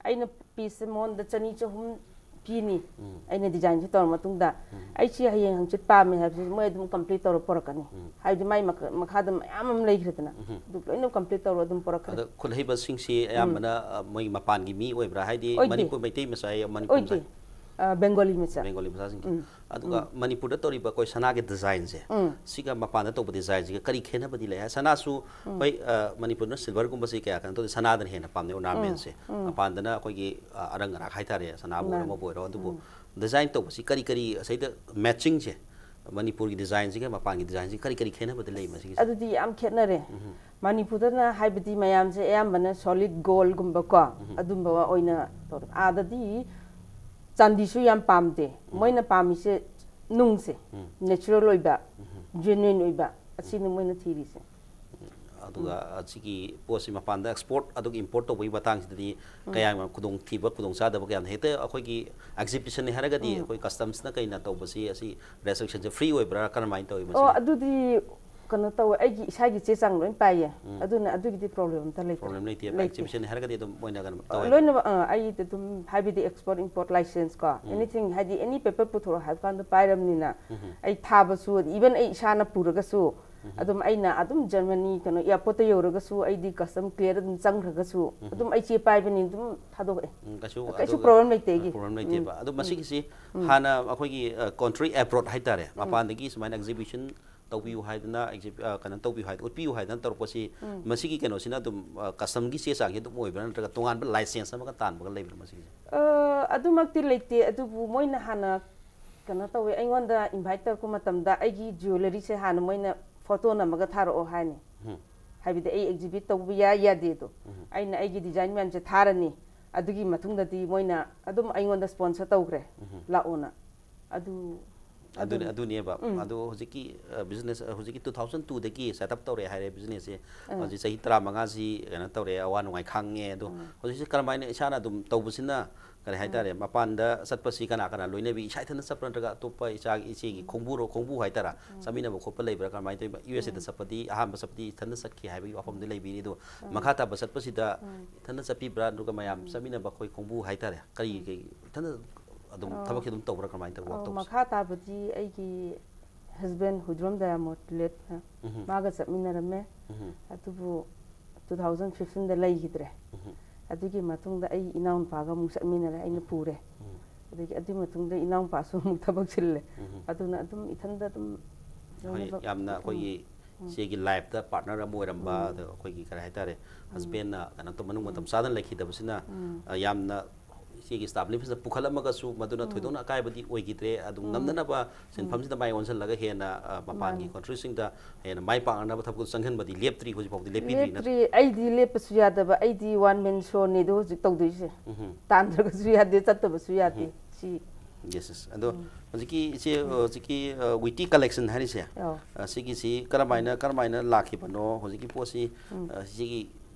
ꯑꯩꯅ ꯄꯤꯁꯁꯦ ꯃꯉꯣꯟꯗ ꯆꯅꯤ ꯆꯍꯨꯝ ꯄꯤꯅꯤ꯫ ꯑꯩꯅ ꯗꯤꯖꯥꯏꯟꯁꯦ ꯇꯧꯔ ꯃꯇꯨꯡꯗ, "ꯑꯩ ꯁꯤ ꯍꯌꯦꯡ ꯍꯪꯆꯤꯠ ꯄꯥꯝꯃꯦ" ꯍꯥꯏꯕꯁꯤ ꯃꯣꯏ ꯑꯗꯨꯝ ꯀꯝꯄ꯭ꯂꯤꯠ ꯇꯧꯔ ꯄꯨꯔꯛꯀꯅꯤ꯫ ꯍꯥꯏꯕꯗꯤ ꯃꯥꯏ ꯃꯈ-, ꯃꯈꯥꯗ ꯃꯌꯥꯝ ꯑꯃ ꯂꯩꯈ꯭ꯔꯦꯗꯅ, ꯑꯗꯨ ꯂꯣꯏꯅ ꯀꯝꯄ꯭ꯂꯤꯠ ꯇꯧꯔ ꯑꯗꯨꯝ ꯄꯨꯔꯛꯈ꯭ꯔꯦ꯫ ꯑꯗ ꯈꯨꯠ ꯍꯩꯕꯁꯤꯡꯁꯤ ꯑꯌꯥꯝꯕꯅ, ꯑ, ꯃꯣꯏ ꯃꯄꯥꯟꯒꯤ ꯃꯤ ꯑꯣꯏꯕ꯭ꯔꯥ? ꯍꯥꯏꯗꯤ ꯑꯣꯏꯗꯦ꯫ ꯃꯅꯤꯄꯨꯔ ꯃꯩꯇꯩ ꯃꯆꯥ, ꯃꯅꯤꯄꯨꯔ ꯃꯆꯥ? ꯑꯣꯏꯗꯦ꯫ ꯑ, ꯕꯦꯡꯒꯣꯂꯤ ꯃꯆꯥ꯫ ꯕꯦꯡꯒꯣꯂꯤ ꯃꯆꯥꯁꯤꯡꯒꯤ꯫ ꯎꯝ꯫ ꯑꯗꯨꯒ ꯃꯅꯤꯄꯨꯔꯗ ꯇꯧꯔꯤꯕ ꯑꯩꯈꯣꯏ ꯁꯅꯥꯒꯤ ꯗꯤꯖꯥꯏꯟꯁꯦ, ꯎꯝ꯫ ꯁꯤꯒ ꯃꯄꯥꯟꯗ ꯇꯧꯕ ꯗꯤꯖꯥꯏꯟꯁꯤꯒ ꯀꯔꯤ ꯈꯦꯠꯅꯕꯗꯤ ꯂꯩ? ꯁꯅꯥꯁꯨ, ꯍꯣꯏ, ꯑ, ꯃꯅꯤꯄꯨꯔꯅ ꯁꯤꯜꯚꯔꯒꯨꯝꯕꯁꯤ ꯀꯌꯥ ꯀꯩꯅꯣ ꯇꯧꯗꯦ, ꯁꯅꯥꯗꯅ ꯍꯦꯟꯅ ꯄꯥꯝꯅꯩ, ꯑꯣꯔꯅꯥꯃꯦꯟꯁꯦ꯫ ꯃꯄꯥꯟꯗꯅ ꯑꯩꯈꯣꯏꯒꯤ, ꯑ, ꯑꯔꯪ ꯑꯔꯥꯛ ꯍꯥꯏꯇꯥꯔꯦ, ꯁꯅꯥꯕꯨ ꯑꯣꯏꯔꯣ, ꯃꯥꯅꯤ꯫ ꯑꯃꯕꯨ ꯑꯣꯏꯔꯣ꯫ ꯑꯗꯨꯕꯨ ꯗꯤꯖꯥꯏꯟ ꯇꯧꯕꯁꯤ ꯀꯔꯤ ꯀꯔꯤ, ꯑꯁꯤꯗ ꯃꯦꯠꯆꯤꯡꯁꯦ, ꯃꯅꯤꯄꯨꯔꯒꯤ ꯗꯤꯖꯥꯏꯟꯁꯤꯒ ꯃꯄꯥꯟꯒꯤ ꯗꯤꯖꯥꯏꯟꯁꯤꯒ ꯀꯔꯤ ꯀꯔꯤ ꯈꯦꯠꯅꯕꯗꯤ ꯂꯩ ꯃꯁꯤꯒꯤꯁꯦ? ꯑꯗꯨꯗꯤ ꯌꯥꯝ ꯈꯦꯠꯅꯔꯦ꯫ ꯃꯅꯤꯄꯨꯔꯗꯅ ꯍꯥꯏꯕꯗꯤ ꯃꯌꯥꯝꯁꯦ ꯑꯌꯥꯝꯕꯅ ꯁꯣꯂꯤꯠ ꯒꯣꯜꯒꯨꯝꯕꯀꯣ, ꯑꯗꯨꯝꯕ ꯑꯣꯏꯅ ꯇꯧꯔꯦ꯫ ꯑꯥꯗꯗꯤ ꯆꯥꯟꯗꯤꯁꯨ ꯌꯥꯝ ꯄꯥꯝꯗꯦ꯫ ꯃꯣꯏꯅ ꯄꯥꯝꯃꯤꯁꯦ ꯅꯨꯡꯁꯦ, ꯅꯦꯆꯔꯦꯜ ꯑꯣꯏꯕ, ꯖꯦꯅ꯭ꯌꯨꯏꯟ ꯑꯣꯏꯕ, ꯑꯁꯤꯅꯤ ꯃꯣꯏꯅ ꯊꯤꯔꯤꯁꯦ꯫ ꯑꯗꯨꯒ ꯑꯁꯤꯒꯤ ꯄꯣꯠꯁꯤ ꯃꯄꯥꯟꯗ ꯑꯦꯛꯁꯄꯣꯔꯠ ꯑꯗꯨꯒ ꯏꯝꯄꯣꯔꯠ ꯇꯧꯕꯒꯤ ꯃꯇꯥꯡꯁꯤꯗꯗꯤ ꯀꯌꯥꯝ ꯈꯨꯗꯣꯡꯊꯤꯕ, ꯈꯨꯗꯣꯡꯆꯥꯗꯕ ꯀꯌꯥꯝ ꯂꯩ? ꯍꯦꯛꯇ ꯑꯩꯈꯣꯏꯒꯤ ꯑꯦꯛꯖꯤꯕꯤꯁꯟꯅꯤ ꯍꯥꯏꯔꯒꯗꯤ ꯑꯩꯈꯣꯏ ꯀꯁꯇꯝꯁꯅ ꯀꯩꯅ ꯇꯧꯕꯁꯤ, ꯑꯁꯤ ꯔꯦꯁꯇ꯭ꯔꯤꯛꯁꯟꯁꯦ ꯐ꯭ꯔꯤ ꯑꯣꯏꯕ꯭ꯔꯥ, ꯀꯔꯝꯍꯥꯏꯅ ꯇꯧꯋꯤ ꯃꯁꯤ? ꯑꯣ, ꯑꯗꯨꯗꯤ ꯀꯩꯅꯣ ꯇꯧꯋꯦ, ꯑꯩꯒꯤ ꯏꯁꯥꯒꯤ ꯆꯦ ꯆꯥꯡ ꯂꯣꯏ ꯄꯥꯏꯌꯦ꯫ ꯑꯗꯨꯅ ꯑꯗꯨꯒꯤꯗꯤ ꯄ꯭ꯔꯣꯕ꯭ꯂꯦꯝ ꯑꯝꯇ ꯂꯩꯇꯦ꯫ ꯄ꯭ꯔꯣꯕ꯭ꯂꯦꯝ ꯂꯩꯇꯦꯕ꯫ ꯂꯩꯇꯦ꯫ ꯑꯦꯛꯖꯤꯕꯤꯁꯟꯅꯤ ꯍꯥꯏꯔꯒꯗꯤ ꯑꯗꯨꯝ ꯃꯣꯏꯅ ꯀꯩꯅꯣ ꯑ, ꯇꯧꯋꯦ꯫ ꯂꯣꯏꯅꯃꯛ, ꯑ, ꯑꯩꯗꯤ ꯑꯗꯨꯝ, ꯍꯥꯏꯕꯗꯤ ꯑꯦꯛꯁꯄꯣꯔꯠ ꯏꯝꯄꯣꯔꯠ ꯂꯥꯏꯁꯦꯟꯁ ꯀꯣ, ꯑꯦꯅꯤꯊꯤꯡ, ꯍꯥꯏꯗꯤ ꯑꯦꯅꯤ ꯄꯦꯄꯔ ꯄꯨꯊꯣꯔꯛꯑꯣ ꯍꯥꯏꯕ ꯀꯥꯟꯗ ꯄꯥꯏꯔꯕꯅꯤꯅ, ꯑꯩ ꯊꯥꯕꯁꯨ, ꯏꯚꯟ ꯑꯩ ꯏꯁꯥꯅ ꯄꯨꯔꯒꯁꯨ, ꯑꯗꯨꯝ ꯑꯩꯅ ꯑꯗꯨꯝ ꯖꯔꯃꯅꯤ ꯀꯩꯅꯣ ꯑꯦꯌꯥꯔꯄꯣꯔꯠꯇ ꯌꯧꯔꯒꯁꯨ ꯑꯩꯗꯤ ꯀꯁꯇꯝ ꯀ꯭ꯂꯤꯌꯥꯔ ꯑꯗꯨꯝ ꯆꯪꯈ꯭ꯔꯒꯁꯨ, ꯑꯗꯨꯝ ꯑꯩ ꯆꯦ ꯄꯥꯏꯕꯅꯤꯅ ꯑꯗꯨꯝ ꯊꯥꯗꯣꯛꯑꯦ꯫ ꯎꯝ, ꯀꯩꯁꯨ ꯀꯩꯁꯨ ꯑꯗꯨꯒ ꯄ꯭ꯔꯣꯕ꯭ꯂꯦꯝ ꯂꯩꯇꯦ ꯑꯩꯒꯤ꯫ ꯄ꯭ꯔꯣꯕ꯭ꯂꯦꯝ ꯎꯝ꯫ ꯂꯩꯇꯦꯕ꯫ ꯑꯗꯣ ꯃꯁꯤꯒꯤꯁꯤ ꯍꯥꯟꯅ ꯑꯩꯈꯣꯏꯒꯤ, ꯑ, ꯀꯣꯟꯇ꯭ꯔꯤ ꯑꯦꯕ꯭ꯔꯣꯗ ꯍꯥꯏꯇꯥꯔꯦ, ꯃꯄꯥꯟꯗꯒꯤ ꯁꯨꯃꯥꯏꯅ ꯑꯦꯛꯖꯤꯕꯤꯁꯟ ꯇꯧꯕꯤꯌꯨ ꯍꯥꯏꯗꯅ exhib- ꯑ, ꯀꯩꯅꯣ ꯇꯧꯕꯤꯌꯨ ꯍꯥꯏꯗꯅ, ꯎꯠꯄꯤꯌꯨ ꯍꯥꯏꯗꯅ ꯇꯧꯔꯛꯄꯁꯤ, ꯎꯝ꯫ ꯃꯁꯤꯒꯤ ꯀꯩꯅꯣꯁꯤꯅ ꯑꯗꯨꯝ, ꯑ, customꯒꯤ ꯆꯦ ꯆꯥꯡꯁꯤ ꯑꯗꯨꯝ ꯑꯣꯏꯕ꯭ꯔꯥ, ꯅꯠꯇ꯭ꯔꯒ ꯇꯣꯉꯥꯟꯕ license ꯑꯃꯒ ꯇꯥꯟꯕꯒ ꯂꯩꯕ꯭ꯔꯥ ꯃꯁꯤꯒꯤꯁꯦ? ꯑ, ꯑꯗꯨꯃꯛꯇꯤ ꯂꯩꯇꯦ, ꯑꯗꯨꯕꯨ ꯃꯣꯏꯅ ꯍꯥꯟꯅ ꯀꯩꯅꯣ ꯇꯧꯋꯦ, ꯑꯩꯉꯣꯟꯗ invite ꯇꯧꯔꯛꯄ ꯃꯇꯝꯗ ꯑꯩꯒꯤ jewelleryꯁꯦ ꯍꯥꯟꯅ ꯃꯣꯏꯅ photo ꯅꯝꯃꯒ ꯊꯥꯔꯛꯑꯣ ꯍꯥꯏꯅꯤ꯫ ꯎꯝ, ꯍꯥꯏꯕꯗꯤ ꯑꯩ exhibit ꯇꯧꯕ ꯌꯥꯏ ꯌꯥꯗꯦꯗꯣ, ꯎꯝ꯫ ꯑꯩꯅ ꯑꯩꯒꯤ design ꯃꯌꯥꯝꯁꯦ ꯊꯥꯔꯅꯤ꯫ ꯑꯗꯨꯒꯤ ꯃꯇꯨꯡꯗꯗꯤ ꯃꯣꯏꯅ ꯑꯗꯨꯝ ꯑꯩꯉꯣꯟꯗ sponsor ꯇꯧꯈ꯭ꯔꯦ, ꯎꯝ꯫ ꯂꯥꯛꯑꯣꯅ꯫ ꯑꯗꯨ ꯑꯗꯨꯅꯤ ꯑꯗꯨꯝ ꯑꯗꯨꯅꯦꯕ ꯎꯝ꯫ ꯑꯗꯣ ꯍꯧꯖꯤꯛꯀꯤ business, ꯍꯧꯖꯤꯛꯀꯤ two thousand twoꯗꯒꯤ set up ꯇꯧꯔꯦ ꯍꯥꯏꯔꯦ businessꯁꯦ꯫ ꯑꯥ꯫ ꯍꯧꯖꯤꯛ ꯆꯍꯤ ꯇꯔꯥꯃꯉꯥꯁꯤ ꯀꯩꯅꯣ ꯇꯧꯔꯦ, ꯑꯋꯥ ꯅꯨꯡꯉꯥꯏ ꯈꯥꯡꯉꯦ꯫ ꯑꯗꯣ ꯎꯝ꯫ ꯍꯧꯖꯤꯛꯁꯦ ꯀꯔꯝꯍꯥꯏꯅ ꯏꯁꯥꯅ ꯑꯗꯨꯝ ꯇꯧꯕꯁꯤꯅ ꯀꯔꯤ ꯍꯥꯏꯇꯥꯔꯦ, ꯃꯄꯥꯟꯗ ꯆꯠꯄꯁꯤ ꯀꯅꯥ ꯀꯅꯥ ꯂꯣꯏꯅꯕꯤ, ꯏꯁꯥ ꯏꯊꯟꯇ ꯆꯠꯄ꯭ꯔꯥ ꯅꯠꯇ꯭ꯔꯒ ꯑꯇꯣꯞꯄ ꯏꯆꯥꯒꯤ, ꯏꯆꯦꯒꯤ ꯈꯣꯡꯕꯨꯔꯣ, ꯈꯣꯡꯕꯨ ꯍꯥꯏꯇꯥꯔꯥ, ꯆꯠꯃꯤꯟꯅꯕ ꯈꯣꯠꯄ ꯂꯩꯕ꯭ꯔꯥ, ꯀꯔꯝꯍꯥꯏꯅ ꯇꯧꯔꯤꯕ? USA ꯗ ꯆꯠꯄꯗꯤ, ꯑꯍꯥꯟꯕ ꯆꯠꯄꯗꯤ ꯏꯊꯟꯇ ꯆꯠꯈꯤ ꯍꯥꯏꯕꯒꯤ ꯋꯥꯐꯝꯗꯤ ꯂꯩꯕꯤꯔꯤ꯫ ꯑꯗꯣ ꯃꯈꯥ ꯇꯥꯕ ꯆꯠꯄꯁꯤꯗ ꯏꯊꯟꯇ ꯆꯠꯄꯤꯕ꯭ꯔꯥ, ꯑꯗꯨꯒ ꯃꯌꯥꯝ ꯆꯠꯃꯤꯟꯅꯕ ꯑꯩꯈꯣꯏ ꯈꯣꯡꯕꯨ ꯍꯥꯏꯇꯥꯔꯦ, ꯀꯔꯤ ꯀꯩ ꯏꯊꯟꯇ ꯑꯗꯨꯝ ꯊꯕꯛꯁꯦ ꯑꯗꯨꯝ ꯇꯧꯕ꯭ꯔꯥ, ꯀꯔꯝꯍꯥꯏꯅ ꯇꯧꯕ, work ꯑꯣ, ꯇꯧꯕꯁꯦ? ꯃꯈꯥ ꯇꯥꯕꯗꯤ ꯑꯩꯒꯤ husband ꯍꯨꯏꯗ꯭ꯔꯣꯝ ꯗꯌꯥꯃꯣꯠ ꯂꯦꯠꯅ ꯎꯝ꯫ ꯃꯥꯒ ꯆꯠꯃꯤꯟꯅꯔꯝꯃꯦ꯫ ꯎꯝ꯫ ꯑꯗꯨꯕꯨ two thousand fifteenꯗ ꯂꯩꯈꯤꯗ꯭ꯔꯦ꯫ ꯎꯝ꯫ ꯑꯗꯨꯒꯤ ꯃꯇꯨꯡꯗ ꯑꯩ ꯏꯅꯥꯎꯅꯨꯄꯥꯒ ꯑꯃꯨꯛ ꯆꯠꯃꯤꯟꯅꯔꯦ, ꯑꯩꯅ ꯄꯨꯔꯦ꯫ ꯎꯝ꯫ ꯑꯗꯒꯤ ꯑꯗꯨꯒꯤ ꯃꯇꯨꯡꯗ ꯏꯅꯥꯎꯅꯨꯄꯥꯁꯨ ꯑꯃꯨꯛ ꯊꯕꯛ ꯆꯤꯜꯂꯦ꯫ ꯎꯝ꯫ ꯑꯗꯨꯅ ꯑꯗꯨꯝ ꯏꯊꯟꯗ ꯑꯗꯨꯝ ꯍꯣꯏ, ꯂꯣꯏꯅꯃꯛ ꯌꯥꯝꯅ ꯑꯩꯈꯣꯏꯒꯤ ꯏꯆꯦꯒꯤ lifeꯇ partner ꯑꯃ ꯑꯣꯏꯔꯝꯕ, ꯑꯗꯣ ꯑꯩꯈꯣꯏꯒꯤ ꯀꯔꯤ ꯍꯥꯏꯇꯥꯔꯦ, husbandꯅ ꯀꯩꯅꯣ ꯇꯧ, ꯃꯅꯨꯡ ꯃꯇꯝ ꯆꯥꯗꯅ ꯂꯩꯈꯤꯗꯕꯁꯤꯅ, ꯑ, ꯌꯥꯝꯅ ꯏꯆꯦꯒꯤ establishment ꯐꯖꯅ ꯄꯨꯈꯠꯂꯝꯃꯒꯁꯨ ꯃꯗꯨꯅ ꯊꯣꯏꯗꯣꯛꯅ ꯑꯀꯥꯏꯕꯗꯤ ꯑꯣꯏꯈꯤꯗ꯭ꯔꯦ꯫ ꯑꯗꯨꯝ ꯉꯝꯅꯅꯕ ꯁꯤꯟꯐꯝꯁꯤꯗ ꯃꯥꯏ ꯑꯣꯟꯁꯤꯜꯂꯒ ꯍꯦꯟꯅ, ꯑ, ꯃꯄꯥꯟꯒꯤ ꯃꯥꯅꯤ꯫ countryꯁꯤꯡꯗ ꯍꯦꯟꯅ ꯃꯥꯏ ꯄꯥꯛꯅꯅꯕ ꯊꯕꯛꯇꯨ ꯆꯪꯍꯟꯕꯗꯤ ꯂꯦꯞꯇ꯭ꯔꯤ, ꯍꯧꯖꯤꯛ ꯐꯥꯎꯗꯤ ꯂꯦꯞꯄꯤꯗ꯭ꯔꯤ ꯅꯠꯇ꯭ꯔꯥ? ꯂꯦꯞꯇ꯭ꯔꯤ꯫ ꯑꯩꯗꯤ ꯂꯦꯞꯄꯁꯨ ꯌꯥꯗꯕ, ꯑꯩꯗꯤ one man showꯅꯤꯗꯣ ꯍꯧꯖꯤꯛ ꯇꯧꯗꯣꯏꯁꯦ꯫ ꯎꯝ꯫ ꯇꯥꯟꯗ꯭ꯔꯒꯁꯨ ꯌꯥꯗꯦ, ꯆꯠꯇꯕꯁꯨ ꯌꯥꯗꯦ꯫ ꯁꯤ Yes, yes. ꯑꯗꯣ ꯍꯧꯖꯤꯛꯀꯤ ꯏꯆꯦ, ꯍꯧꯖꯤꯛꯀꯤ, ꯑ, ꯋꯤꯇꯤ collection ꯍꯥꯏꯔꯤꯁꯦ, ꯑꯧ꯫ ꯑ, ꯁꯤꯒꯤꯁꯤ ꯀꯔꯝꯍꯥꯏꯅ, ꯀꯔꯝꯍꯥꯏꯅ ꯂꯥꯛꯈꯤꯕꯅꯣ? ꯍꯧꯖꯤꯛꯀꯤ ꯄꯣꯠꯁꯤ, ꯑ, ꯁꯤꯒꯤ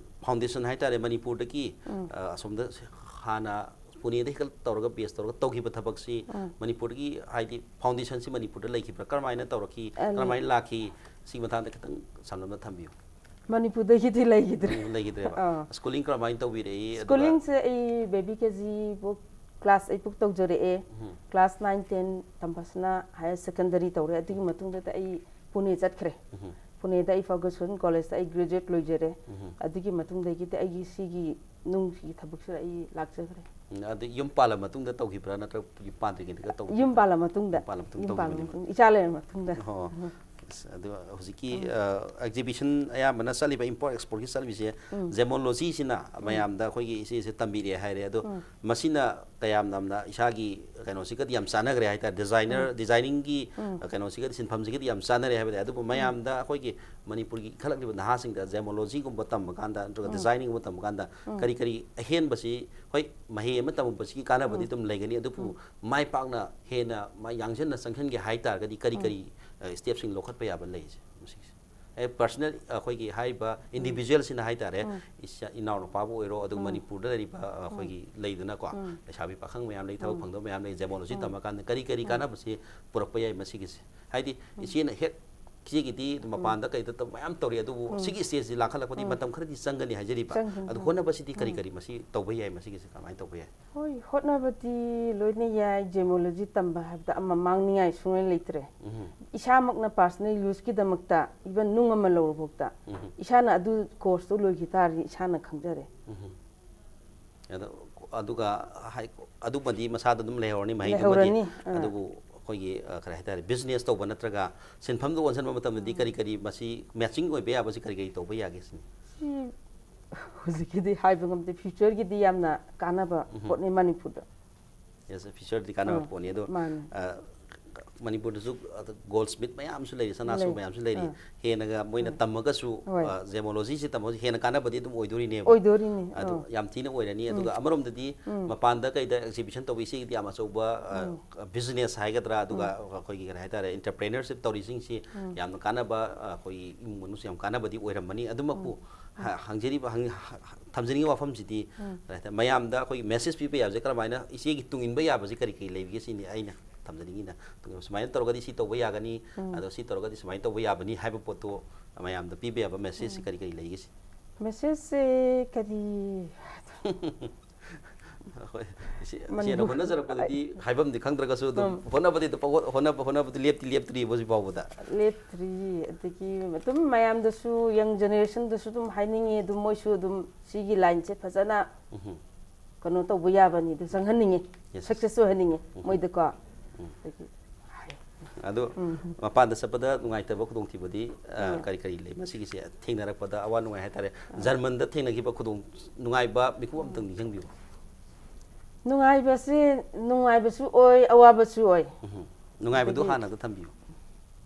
foundation ꯍꯥꯏꯇꯥꯔꯦ, ꯃꯅꯤꯄꯨꯔꯗꯒꯤ, ꯑ, ꯑꯁꯣꯝꯗ ꯍꯥꯟꯅ ꯄꯨꯅꯦꯗ ꯍꯦꯛꯇ ꯇꯧꯔꯒ, base ꯇꯧꯔꯒ ꯇꯧꯈꯤꯕ ꯊꯕꯛꯁꯤ, ꯃꯅꯤꯄꯨꯔꯗꯒꯤ, ꯍꯥꯏꯗꯤ foundationꯁꯤ ꯃꯅꯤꯄꯨꯔꯗ ꯂꯩꯈꯤꯕ꯭ꯔꯥ? ꯀꯔꯝꯍꯥꯏꯅ ꯇꯧꯔꯛꯈꯤ? ꯑ, ꯀꯔꯝꯍꯥꯏꯅ ꯂꯥꯛꯈꯤ? ꯁꯤꯒꯤ ꯃꯇꯥꯡꯗ ꯈꯤꯇꯪ ꯁꯝꯂꯞꯅ ꯊꯝꯕꯤꯌꯨ꯫ ꯃꯅꯤꯄꯨꯔꯗꯒꯤꯗꯤ ꯂꯩꯈꯤꯗ꯭ꯔꯦ꯫ ꯃꯅꯤꯄꯨꯔ ꯂꯩꯈꯤꯗ꯭ꯔꯦꯕ꯫ ꯑꯥ꯫ Schooling ꯀꯔꯝꯍꯥꯏꯅ ꯇꯧꯕꯤꯔꯛꯏ? ꯑꯗꯨꯒ Schoolingꯁꯦ ꯑꯩ baby KG book, class eight book ꯇꯧꯖꯔꯛꯑꯦ꯫ Class nine ten ꯇꯝꯕꯁꯤꯅ higher secondary ꯇꯧꯔꯦ꯫ ꯑꯗꯨꯒꯤ ꯃꯇꯨꯡꯗ ꯑꯩ ꯄꯨꯅꯦ ꯆꯠꯈ꯭ꯔꯦ꯫ ꯄꯨꯅꯦꯗ ꯑꯩ Fergusson Collegeꯇ ꯑꯩ graduate ꯂꯣꯏꯖꯔꯦ꯫ ꯑꯗꯨꯒꯤ ꯃꯇꯨꯡꯗꯒꯤꯗꯤ ꯑꯩꯒꯤ ꯁꯤꯒꯤ ꯅꯨꯡꯒꯤ ꯊꯕꯛꯁꯤꯗ ꯑꯩ ꯂꯥꯛꯆꯈ꯭ꯔꯦ꯫ ꯎꯝ, ꯑꯗ ꯌꯨꯝ ꯄꯥꯜꯂ ꯃꯇꯨꯡꯗ ꯇꯧꯈꯤꯕ꯭ꯔꯥ, ꯅꯠꯇ꯭ꯔꯒ ꯌꯨꯝ ꯄꯥꯟꯗ꯭ꯔꯤꯉꯩꯗꯒ ꯇꯧꯈꯤꯕ꯭ꯔꯥ? ꯌꯨꯝ ꯄꯥꯜꯂ ꯃꯇꯨꯡꯗ꯫ ꯌꯨꯝ ꯄꯥꯜꯂ ꯃꯇꯨꯡ ꯌꯨꯝ ꯄꯥꯜꯂ ꯇꯧꯈꯤꯕꯅꯦꯕ꯫ ꯃꯇꯨꯡ, ꯏꯆꯥ ꯂꯩꯔ ꯃꯇꯨꯡꯗ꯫ ꯑꯣ꯫ ꯑꯗꯨ ꯍꯧꯖꯤꯛꯀꯤ ꯑꯦꯛꯖꯤꯕꯤꯁꯟ ꯑꯌꯥꯝꯕꯅ ꯆꯠꯂꯤꯕ ꯏꯝꯄꯣꯔꯠ ꯑꯦꯛꯁꯄꯣꯔꯠꯀꯤ ꯆꯠꯂꯤꯕꯁꯦ, ꯖꯦꯃꯣꯂꯣꯖꯤꯁꯤꯅ ꯃꯌꯥꯝꯗ ꯑꯩꯈꯣꯏꯒꯤ ꯏꯆꯦꯁꯦ ꯇꯝꯕꯤꯔꯦ ꯍꯥꯏꯔꯦ꯫ ꯑꯗꯣ ꯃꯁꯤꯅ ꯀꯌꯥꯝ ꯌꯥꯝꯅ ꯏꯁꯥꯒꯤ ꯀꯩꯅꯣꯁꯤꯒꯗꯤ ꯌꯥꯝ ꯆꯥꯟꯅꯈ꯭ꯔꯦ ꯍꯥꯏꯇꯥꯔꯦ, ꯗꯤꯖꯥꯏꯅꯔ ꯗꯤꯖꯥꯏꯅꯤꯡꯒꯤ ꯀꯩꯅꯣꯁꯤꯒꯗꯤ, ꯁꯤꯟꯐꯝꯁꯤꯒꯗꯤ ꯌꯥꯝ ꯆꯥꯟꯅꯔꯦ ꯍꯥꯏꯕꯗꯤ꯫ ꯑꯗꯨꯕꯨ ꯃꯌꯥꯝꯗ ꯑꯩꯈꯣꯏꯒꯤ ꯃꯅꯤꯄꯨꯔꯒꯤ ꯏꯟꯈꯠꯂꯛꯂꯤꯕ ꯅꯍꯥꯁꯤꯡꯗ ꯖꯦꯃꯣꯂꯣꯖꯤꯒꯨꯝꯕ ꯇꯝꯕ ꯀꯥꯟꯗ ꯅꯠꯇ꯭ꯔꯒ ꯗꯤꯖꯥꯏꯅꯤꯡꯒꯨꯝꯕ ꯇꯝꯕ ꯀꯥꯟꯗ ꯀꯔꯤ ꯀꯔꯤ ꯑꯍꯦꯟꯕꯁꯤ, ꯍꯣꯏ, ꯃꯍꯩ ꯑꯃ ꯇꯝꯃꯛꯄꯁꯤꯒꯤ ꯀꯥꯟꯅꯕꯗꯤ ꯑꯗꯨꯝ ꯂꯩꯒꯅꯤ, ꯑꯗꯨꯕꯨ ꯃꯥꯏ ꯄꯥꯛꯅ ꯍꯦꯟꯅ ꯃꯥ ꯌꯥꯡꯁꯤꯟꯅ ꯆꯪꯁꯤꯟꯒꯦ ꯍꯥꯏ ꯇꯥꯔꯒꯗꯤ ꯀꯔꯤ ꯀꯔꯤ ꯁ꯭ꯇꯦꯞꯁꯤꯡ ꯂꯧꯈꯠꯄ ꯌꯥꯕ ꯂꯩꯔꯤꯁꯦ ꯃꯁꯤꯒꯤꯁꯦ? ꯑꯦ, ꯄꯔꯁꯅꯦꯜ, ꯑꯩꯈꯣꯏꯒꯤ ꯍꯥꯏꯔꯤꯕ ꯏꯟꯗꯤꯕꯤꯖꯨꯋꯦꯜꯁꯤꯅ ꯍꯥꯏ ꯇꯥꯔꯦ, ꯏꯆꯥ ꯏꯅꯥꯎꯅꯨꯄꯥꯕꯨ ꯑꯣꯏꯔꯣ, ꯑꯗꯨꯒ ꯃꯅꯤꯄꯨꯔꯗ ꯂꯩꯔꯤꯕ ꯑꯩꯈꯣꯏꯒꯤ ꯂꯩꯗꯅꯀꯣ, ꯂꯩꯁꯥꯕꯤ ꯄꯥꯈꯪ ꯃꯌꯥꯝ ꯂꯩ, ꯊꯕꯛ ꯐꯪꯗꯕ ꯃꯌꯥꯝ ꯂꯩ, ꯖꯦꯃꯣꯂꯣꯖꯤ ꯇꯝꯃꯀꯥꯟꯗ ꯀꯔꯤ ꯀꯔꯤ ꯀꯥꯟꯅꯕꯁꯤ ꯄꯨꯔꯛꯄ ꯌꯥꯏ ꯃꯁꯤꯒꯤꯁꯦ? ꯍꯥꯏꯗꯤ ꯏꯆꯦꯅ ꯍꯦꯛ, ꯏꯆꯦꯒꯤꯗꯤ ꯃꯄꯥꯟꯗ ꯀꯩꯗ ꯇꯧ-, ꯃꯌꯥꯝ ꯇꯧꯔꯤ, ꯑꯗꯨꯕꯨ ꯁꯤꯒꯤ ꯁ꯭ꯇꯦꯖꯁꯤ ꯂꯥꯟꯈꯠꯂꯛꯄꯗꯤ ꯃꯇꯝ ꯈꯔꯗꯤ ꯆꯪꯒꯅꯤ ꯍꯥꯏꯖꯔꯤꯕ꯫ ꯆꯪꯒꯅꯤ, ꯑꯗꯨ ꯎꯝ꯫ ꯍꯣꯠꯅꯕꯁꯤꯗꯤ ꯀꯔꯤ ꯎꯝ꯫ ꯀꯔꯤ ꯃꯁꯤ ꯇꯧꯕ ꯌꯥꯏ, ꯃꯁꯤꯒꯤꯁꯤ ꯀꯃꯥꯏꯅ ꯇꯧꯕ ꯌꯥꯏ? ꯍꯣꯏ, ꯍꯣꯠꯅꯕꯗꯤ ꯂꯣꯏꯅ ꯌꯥꯏ꯫ ꯖꯦꯃꯣꯂꯣꯖꯤ ꯇꯝꯕ ꯍꯥꯏꯕꯗ ꯑꯃ ꯃꯥꯡꯅꯤꯡꯉꯥꯏ ꯁꯨꯡꯂꯩ ꯂꯩꯇ꯭ꯔꯦ꯫ ꯎꯝ꯫ ꯏꯁꯥꯃꯛꯅ ꯄꯥꯔꯁꯅꯦꯜ ꯌꯨꯁꯀꯤꯗꯃꯛꯇ ꯏꯚꯟ ꯅꯨꯡ ꯑꯃ ꯂꯧꯔꯨꯐꯥꯎꯗ ꯎꯝ꯫ ꯏꯁꯥꯅ ꯑꯗꯨ ꯀꯣꯔꯁꯇꯨ ꯂꯣꯏꯈꯤ ꯇꯥꯔꯗꯤ ꯏꯁꯥꯅ ꯈꯪꯖꯔꯦ꯫ ꯎꯝ꯫ ꯑꯗꯣ, ꯑꯗꯨꯒ ꯍꯥꯏ-, ꯑꯗꯨꯃꯗꯤ ꯃꯁꯥꯗ ꯑꯗꯨꯝ ꯂꯩꯍꯧꯔꯅꯤ, ꯃꯍꯩꯗꯨꯃꯗꯤ꯫ ꯂꯩꯍꯧꯔꯅꯤ, ꯑꯥ꯫ ꯑꯗꯨꯕꯨ ꯑꯩꯈꯣꯏꯒꯤ, ꯑ, ꯀꯔꯤ ꯍꯥꯏꯇꯥꯔꯦ, ꯕꯤꯖꯤꯅꯦꯁ ꯇꯧꯕ ꯅꯠꯇ꯭ꯔꯒ ꯁꯤꯟꯐꯝꯗ ꯑꯣꯟꯁꯤꯟꯕ ꯃꯇꯝꯗꯗꯤ ꯀꯔꯤ ꯀꯔꯤ ꯃꯁꯤ ꯃꯦꯆꯤꯡ ꯑꯣꯏꯕ ꯌꯥꯕꯁꯤ ꯀꯔꯤ ꯀꯔꯤ ꯇꯧꯕ ꯌꯥꯒꯦ ꯁꯤꯅꯤ? ꯁꯤ ꯍꯧꯖꯤꯛꯀꯤꯗꯤ ꯍꯥꯏꯕ ꯉꯝꯗꯦ, ꯐ꯭ꯌꯨꯆꯔꯒꯤꯗꯤ ꯌꯥꯝꯅ ꯀꯥꯟꯅꯕ ꯎꯝ꯫ ꯄꯣꯠꯅꯤ ꯃꯅꯤꯄꯨꯔꯗ꯫ ꯌꯦꯁ, ꯐ꯭ꯌꯨꯆꯔꯗꯤ ꯀꯥꯟꯅꯕ ꯑꯥ, ꯄꯣꯠꯅꯤ꯫ ꯑꯗꯣ, ꯃꯥꯅꯤ꯫ ꯑ, ꯃꯅꯤꯄꯨꯔꯗꯁꯨ, ꯑ, ꯒꯣꯜꯁꯃꯤꯠ ꯃꯌꯥꯝꯁꯨ ꯂꯩꯔꯤ, ꯁꯅꯥꯁꯨ ꯂꯩ꯫ ꯃꯌꯥꯝꯁꯨ ꯂꯩꯔꯤ꯫ ꯑꯥ꯫ ꯍꯦꯟꯅꯒ ꯃꯣꯏꯅ ꯎꯝ꯫ ꯇꯝꯃꯒꯁꯨ, ꯍꯣꯏ꯫ ꯑ, ꯖꯦꯃꯣꯂꯣꯖꯤꯁꯤ ꯇꯝꯃꯒꯁꯨ ꯍꯦꯟꯅ ꯀꯥꯟꯅꯕꯗꯤ ꯑꯗꯨꯝ ꯑꯣꯏꯗꯣꯔꯤꯅꯦꯕ꯫ ꯑꯣꯏꯗꯣꯔꯤꯅꯤ꯫ ꯑꯗꯣ ꯑꯥ꯫ ꯌꯥꯝ ꯊꯤꯅ ꯑꯣꯏꯔꯅꯤ꯫ ꯎꯝ꯫ ꯑꯗꯨꯒ ꯑꯃꯔꯣꯝꯗꯗꯤ ꯎꯝ꯫ ꯃꯄꯥꯟꯗ ꯀꯩꯗ ꯑꯦꯛꯖꯤꯕꯤꯁꯟ ꯇꯧꯕ ꯏꯆꯦꯒꯤꯗꯤ ꯌꯥꯝ ꯑꯆꯧꯕ, ꯑ, ꯎꯝ꯫ ꯕꯤꯖꯤꯅꯦꯁ ꯍꯥꯏꯒꯗ꯭ꯔꯥ, ꯑꯗꯨꯒ ꯎꯝ꯫ ꯑꯩꯈꯣꯏꯒꯤ ꯀꯔꯤ ꯍꯥꯏꯇꯥꯔꯦ, ꯏꯟꯇꯔꯄ꯭ꯔꯦꯅꯔꯁꯤꯞ ꯇꯧꯔꯤꯁꯤꯡꯁꯤ ꯎꯝ꯫ ꯌꯥꯝꯅ ꯀꯥꯟꯅꯕ, ꯑ, ꯑꯩꯈꯣꯏꯒꯤ ꯏꯃꯨꯡ ꯃꯅꯨꯡꯁꯨ ꯌꯥꯝ ꯀꯥꯟꯅꯕꯗꯤ ꯑꯣꯏꯔꯝꯃꯅꯤ꯫ ꯑꯗꯨꯃꯛꯄꯨ ꯎꯝ꯫ ꯍ-, ꯍꯪꯖꯔꯤꯕ, ꯍꯪ-, ꯍ-, ꯊꯝꯖꯅꯤꯡꯉꯤꯕ ꯋꯥꯐꯝꯁꯤꯗꯤ, ꯎꯝ꯫ ꯀꯔꯤ ꯍꯥꯏꯇꯥꯔꯦ, ꯃꯌꯥꯝꯗ ꯑꯩꯈꯣꯏꯒꯤ ꯃꯦꯁꯦꯖ ꯄꯤꯕ ꯌꯥꯕꯁꯦ ꯀꯔꯝꯍꯥꯏꯅ, ꯏꯆꯦꯒꯤ ꯇꯨꯡ ꯏꯟꯕ ꯌꯥꯕꯁꯤ ꯀꯔꯤ ꯀꯔꯤ ꯂꯩꯕꯒꯦ ꯁꯤꯅꯤ ꯑꯩꯅ ꯊꯝꯖꯅꯤꯡꯉꯤꯅ꯫ ꯁꯨꯃꯥꯏꯅ ꯇꯧꯔꯒꯗꯤ ꯁꯤ ꯇꯧꯕ ꯌꯥꯒꯅꯤ, ꯎꯝ꯫ ꯑꯗꯣ ꯁꯤ ꯇꯧꯔꯒꯗꯤ ꯁꯨꯃꯥꯏꯅ ꯇꯧꯕ ꯌꯥꯕꯅꯤ ꯍꯥꯏꯕ ꯄꯣꯠꯇꯣ ꯃꯌꯥꯝꯗ ꯄꯤꯕ ꯌꯥꯕ ꯃꯦꯁꯦꯖꯁꯤ ꯎꯝ꯫ ꯀꯔꯤ ꯀꯔꯤ ꯂꯩꯒꯦ ꯁꯤ? ꯃꯦꯁꯦꯖꯁꯦ ꯀꯔꯤ? ꯍꯣꯏ, ꯏꯆꯦ-, ꯏꯆꯦꯅ ꯃꯅꯤꯄꯨꯔ-, ꯍꯣꯠꯅꯖꯔꯛꯄꯗꯗꯤ ꯍꯥꯏꯐꯝꯗꯤ ꯈꯪꯗ꯭ꯔꯒꯁꯨ ꯑꯗꯨꯝ ꯎꯝ꯫ ꯍꯣꯠꯅꯕꯗꯤ ꯑꯗꯨꯝ ꯄꯪꯍꯣꯠ-, ꯍꯣꯠꯅꯕ, ꯍꯣꯠꯅꯕꯗꯤ ꯂꯦꯞꯇꯤ ꯂꯦꯞꯇ꯭ꯔꯤꯕ ꯍꯧꯖꯤꯛ ꯐꯥꯎꯕꯗ꯫ ꯂꯦꯞꯇ꯭ꯔꯤ꯫ ꯑꯗꯒꯤ ꯑꯗꯨꯝ ꯃꯌꯥꯝꯗꯁꯨ, ꯌꯪ ꯖꯦꯅꯦꯔꯦꯁꯟꯗꯁꯨ ꯑꯗꯨꯝ ꯍꯥꯏꯅꯤꯡꯉꯤ, ꯑꯗꯨꯝ ꯃꯣꯏꯁꯨ ꯑꯗꯨꯝ ꯁꯤꯒꯤ ꯂꯥꯏꯟꯁꯦ ꯐꯖꯅ ꯎꯝ꯫ ꯀꯩꯅꯣ ꯇꯧꯕ ꯌꯥꯕꯅꯤꯗꯣ ꯆꯪꯍꯟꯅꯤꯡꯉꯤ, ꯌꯦꯁ꯫ ꯁꯛꯁꯦꯁ ꯑꯣꯏꯍꯟꯅꯤꯡꯉꯤ ꯎꯝ꯫ ꯃꯣꯏꯗꯀꯣ꯫ ꯎꯝ꯫ ꯑꯗꯒꯤ ꯍꯥꯏ-, ꯑꯗꯣ ꯃꯄꯥꯟꯗ ꯆꯠꯄꯗ ꯅꯨꯡꯉꯥꯏꯇꯕ ꯈꯨꯗꯣꯡꯊꯤꯕꯗꯤ ꯑ, ꯀꯔꯤ ꯀꯔꯤ ꯂꯩ? ꯃꯁꯤꯒꯤꯁꯦ ꯊꯦꯡꯅꯔꯛꯄꯗ ꯑꯋꯥ ꯅꯨꯡꯉꯥꯏ ꯍꯥꯏꯇꯥꯔꯦ, ꯖꯔꯃꯟꯗ ꯊꯦꯡꯅꯈꯤꯕ ꯈꯨꯗꯣꯡ ꯅꯨꯡꯉꯥꯏꯕ ꯃꯤꯀꯨꯞ ꯑꯝꯇꯪ ꯅꯤꯡꯁꯤꯡꯕꯤꯌꯨ꯫ ꯅꯨꯡꯉꯥꯏꯕꯁꯤ ꯅꯨꯡꯉꯥꯏꯕꯁꯨ ꯑꯣꯏ, ꯑꯋꯥꯕꯁꯨ ꯑꯣꯏ꯫ ꯎꯝ꯫ ꯅꯨꯡꯉꯥꯏꯕꯗꯨ ꯑꯗꯒꯤ ꯍꯥꯟꯅ ꯑꯗꯨ ꯊꯝꯕꯤꯌꯨ꯫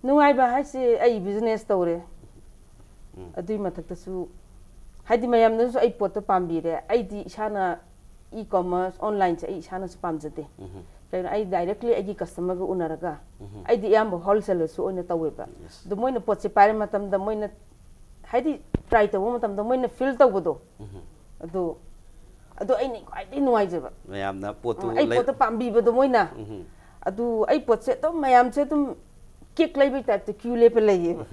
ꯅꯨꯡꯉꯥꯏꯕ ꯍꯥꯏꯁꯦ ꯑꯩ ꯕꯤꯖꯤꯅꯦꯁ ꯇꯧꯔꯦ꯫ ꯎꯝ꯫ ꯑꯗꯨꯏ ꯃꯊꯛꯇꯁꯨ ꯍꯥꯏꯗꯤ ꯃꯌꯥꯝꯅꯁꯨ ꯑꯩ ꯄꯣꯠꯇꯣ ꯄꯥꯝꯕꯤꯔꯦ꯫ ꯑꯩꯗꯤ ꯏꯁꯥꯅ ꯏ ꯀꯣꯃꯔꯁ ꯑꯣꯟꯂꯥꯏꯟꯁꯦ ꯑꯩ ꯏꯁꯥꯅꯁꯨ ꯄꯥꯝꯖꯗꯦ꯫ ꯎꯝ꯫ ꯀꯩꯅꯣ, ꯑꯩ ꯗꯥꯏꯔꯦꯛꯂꯤ ꯑꯩꯒꯤ ꯀꯁꯇꯃꯔꯒ ꯎꯅꯔꯒ ꯎꯝ꯫ ꯑꯩꯗꯤ ꯑꯌꯥꯝꯕ ꯍꯣꯜꯁꯦꯂꯔꯁꯨ ꯑꯣꯏꯅ ꯇꯧꯋꯦꯕ꯫ Yes. ꯑꯗꯣ ꯃꯣꯏꯅ ꯄꯣꯠꯁꯦ ꯄꯥꯏꯔ ꯃꯇꯝꯗ ꯃꯣꯏꯅ ꯍꯥꯏꯗꯤ ꯇ꯭ꯔꯥꯏ ꯇꯧꯕ ꯃꯇꯝꯗ ꯃꯣꯏꯅ ꯐꯤꯜ ꯇꯧꯕꯗꯣ ꯎꯝ꯫ ꯑꯗꯣ ꯑꯗꯣ ꯑꯩꯅ ꯈ꯭ꯋꯥꯏꯗꯒꯤ ꯅꯨꯡꯉꯥꯏꯖꯕ꯫ ꯃꯌꯥꯝꯅ ꯄꯣꯠꯇꯨ ꯑꯩ ꯂꯩ- ꯄꯣꯠꯇꯣ ꯄꯥꯝꯕꯤꯕꯗꯣ ꯃꯣꯏꯅ ꯎꯝ꯫ ꯑꯗꯨ ꯑꯩ ꯄꯣꯠꯁꯦ ꯑꯗꯨꯝ ꯃꯌꯥꯝꯁꯦ ꯑꯗꯨꯝ ꯀꯦꯛ ꯂꯩꯕꯩ ꯇꯥꯏꯞꯇ ꯀ꯭ꯌꯨ ꯂꯦꯞꯄ ꯂꯩꯌꯦꯕ꯫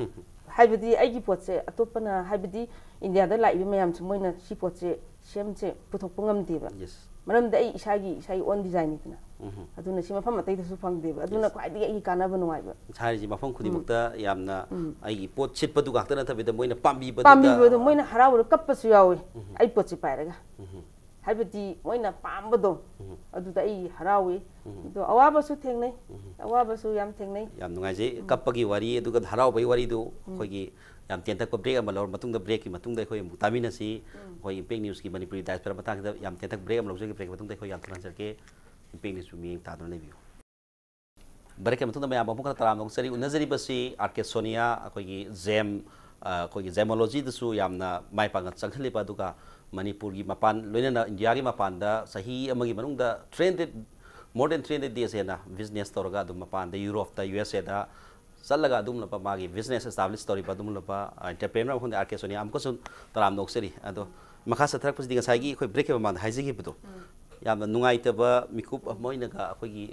ꯍꯥꯏꯕꯗꯤ ꯑꯩꯒꯤ ꯄꯣꯠꯁꯦ ꯑꯇꯣꯞꯄꯅ ꯍꯥꯏꯕꯗꯤ ꯏꯟꯗꯤꯌꯥꯗ ꯂꯥꯛꯏꯕ ꯃꯌꯥꯝꯁꯦ ꯃꯣꯏꯅ ꯁꯤ ꯄꯣꯠꯁꯦ ꯁꯦꯝꯁꯦ ꯄꯨꯊꯣꯛꯄ ꯉꯝꯗꯦꯕ꯫ Yes. ꯃꯔꯝꯗꯤ ꯑꯩ ꯏꯁꯥꯒꯤ ꯏꯁꯥꯒꯤ ꯑꯣꯟ ꯗꯤꯖꯥꯏꯟꯅꯤꯗꯅ꯫ ꯎꯝ꯫ ꯑꯗꯨꯅ ꯁꯤ ꯃꯐꯝ ꯑꯇꯩꯗꯁꯨ ꯐꯪꯗꯦꯕ꯫ ꯑꯗꯨꯅ Yes. ꯈ꯭ꯋꯥꯏꯗꯒꯤ ꯑꯩꯒꯤ ꯀꯥꯟꯅꯕ ꯅꯨꯡꯉꯥꯏꯕ꯫ ꯍꯥꯏꯔꯤꯁꯤ ꯃꯐꯝ ꯈꯨꯗꯤꯡꯃꯛꯇ ꯌꯥꯝꯅ ꯎꯝ꯫ ꯑꯩꯒꯤ ꯄꯣꯠ ꯁꯤꯠꯄꯗꯨ ꯉꯥꯛꯇ ꯅꯠꯇꯕꯤꯗ ꯃꯣꯏꯅ ꯄꯥꯝꯕꯤꯕꯗꯨꯗ ꯄꯥꯝꯕꯤꯕꯗꯣ ꯃꯣꯏꯅ ꯍꯔꯥꯎꯔꯒ ꯀꯞꯄꯁꯨ ꯌꯥꯎꯋꯤ꯫ ꯎꯝ꯫ ꯑꯩ ꯄꯣꯠꯁꯦ ꯄꯥꯏꯔꯒ ꯎꯝ꯫ ꯍꯥꯏꯕꯗꯤ ꯃꯣꯏꯅ ꯄꯥꯝꯕꯗꯣ ꯎꯝ꯫ ꯑꯗꯨꯗ ꯑꯩ ꯍꯔꯥꯎꯏ꯫ ꯎꯝ꯫ ꯑꯗꯣ ꯑꯋꯥꯕꯁꯨ ꯊꯦꯡꯅꯩ꯫ ꯎꯝ꯫ ꯑꯋꯥꯕꯁꯨ ꯌꯥꯝ ꯊꯦꯡꯅꯩ꯫ ꯌꯥꯝ ꯅꯨꯡꯉꯥꯏꯖꯩ꯫ ꯀꯞꯄꯒꯤ ꯋꯥꯔꯤ ꯑꯗꯨꯒ ꯍꯔꯥꯎꯕꯒꯤ ꯋꯥꯔꯤꯗꯨ ꯎꯝ꯫ ꯑꯩꯈꯣꯏꯒꯤ ꯌꯥꯝ ꯇꯦꯟꯇꯛꯄ ꯕ꯭ꯔꯦꯛ ꯑꯃ ꯂꯧꯔ ꯃꯇꯨꯡꯗ, ꯕ꯭ꯔꯦꯛꯀꯤ ꯃꯇꯨꯡꯗ ꯑꯩꯈꯣꯏ ꯑꯃꯨꯛ ꯇꯥꯃꯤꯟꯅꯁꯤ꯫ ꯎꯝ꯫ ꯑꯩꯈꯣꯏ ꯏꯝꯄꯦꯛ ꯅ꯭ꯌꯨꯁꯀꯤ ꯃꯅꯤꯄꯨꯔꯤ ꯗꯥꯏꯁꯄꯣꯔꯥ ꯃꯇꯥꯡꯁꯤꯗ ꯌꯥꯝ ꯇꯦꯟꯇꯛ ꯕ꯭ꯔꯦꯛ ꯑꯃ ꯂꯧꯖꯒꯦ꯫ ꯕ꯭ꯔꯦꯛꯀꯤ ꯃꯇꯨꯡꯗ ꯑꯩꯈꯣꯏ ꯌꯥꯝ ꯊꯨꯅ ꯍꯟꯖꯔꯛꯀꯦ꯫ ꯏꯝꯄꯦꯛ ꯅ꯭ꯌꯨꯁꯄꯨ ꯃꯤꯠꯌꯦꯡ ꯇꯥꯗꯨꯅ ꯂꯩꯕꯤꯌꯨ꯫ ꯕ꯭ꯔꯦꯛꯀꯤ ꯃꯇꯨꯡꯗ ꯃꯌꯥꯝ ꯑꯃꯨꯛ ꯍꯟꯅ ꯇꯔꯥꯝꯅ ꯑꯣꯛꯆꯔꯤ꯫ ꯎꯅꯖꯔꯤꯕꯁꯤ ꯑꯥꯔ ꯀꯦ ꯁꯣꯅꯤꯌꯥ, ꯑꯩꯈꯣꯏꯒꯤ ꯖꯦꯝ, ꯑ, ꯑꯩꯈꯣꯏꯒꯤ ꯖꯦꯃꯣꯂꯣꯖꯤꯗꯁꯨ ꯌꯥꯝꯅ ꯃꯥꯏ ꯄꯥꯛꯅ ꯆꯪꯁꯤꯜꯂꯤꯕ, ꯑꯗꯨꯒ ꯃꯅꯤꯄꯨꯔꯒꯤ ꯃꯄꯥꯟ, ꯂꯣꯏꯅꯅ ꯏꯟꯗꯤꯌꯥꯒꯤ ꯃꯄꯥꯟꯗ ꯆꯍꯤ ꯑꯃꯒꯤ ꯃꯅꯨꯡꯗ three hundred, more than three hundred days ꯍꯦꯟꯅ ꯕꯤꯖꯤꯅꯦꯁ ꯇꯧꯔꯒ ꯑꯗꯨꯝ ꯃꯄꯥꯟꯗ, ꯌꯨꯔꯣꯞꯇ, ꯌꯨ ꯑꯦꯁ ꯑꯦꯗ ꯆꯠꯂꯒ ꯑꯗꯨꯒꯨꯝꯂꯕ ꯃꯥꯒꯤ ꯕꯤꯖꯤꯅꯦꯁ ꯑꯦꯁꯇꯥꯕ꯭ꯂꯤꯁ ꯇꯧꯔꯤꯕ ꯑꯗꯨꯒꯨꯝꯂꯕ, ꯑ, ꯑꯦꯟꯇꯔꯄ꯭ꯔꯦꯅꯔ ꯑꯃ ꯈꯪꯗꯦ, ꯑꯥꯔ ꯀꯦ ꯁꯣꯅꯤꯌꯥ ꯑꯃꯨꯛꯀꯁꯨ ꯇꯔꯥꯝꯅ ꯑꯣꯛꯆꯔꯤ꯫ ꯑꯗꯣ ꯃꯈꯥ ꯆꯠꯊꯔꯛꯄꯁꯤꯗꯤ ꯉꯁꯥꯏꯒꯤ ꯑꯩꯈꯣꯏ ꯕ꯭ꯔꯦꯛꯀꯤ ꯃꯃꯥꯡꯗ ꯍꯥꯏꯖꯈꯤꯕꯗꯣ, ꯌꯥꯝꯅ ꯅꯨꯡꯉꯥꯏꯇꯕ ꯃꯤꯀꯨꯞ ꯑꯃ ꯑꯣꯏꯅꯒ ꯑꯩꯈꯣꯏꯒꯤ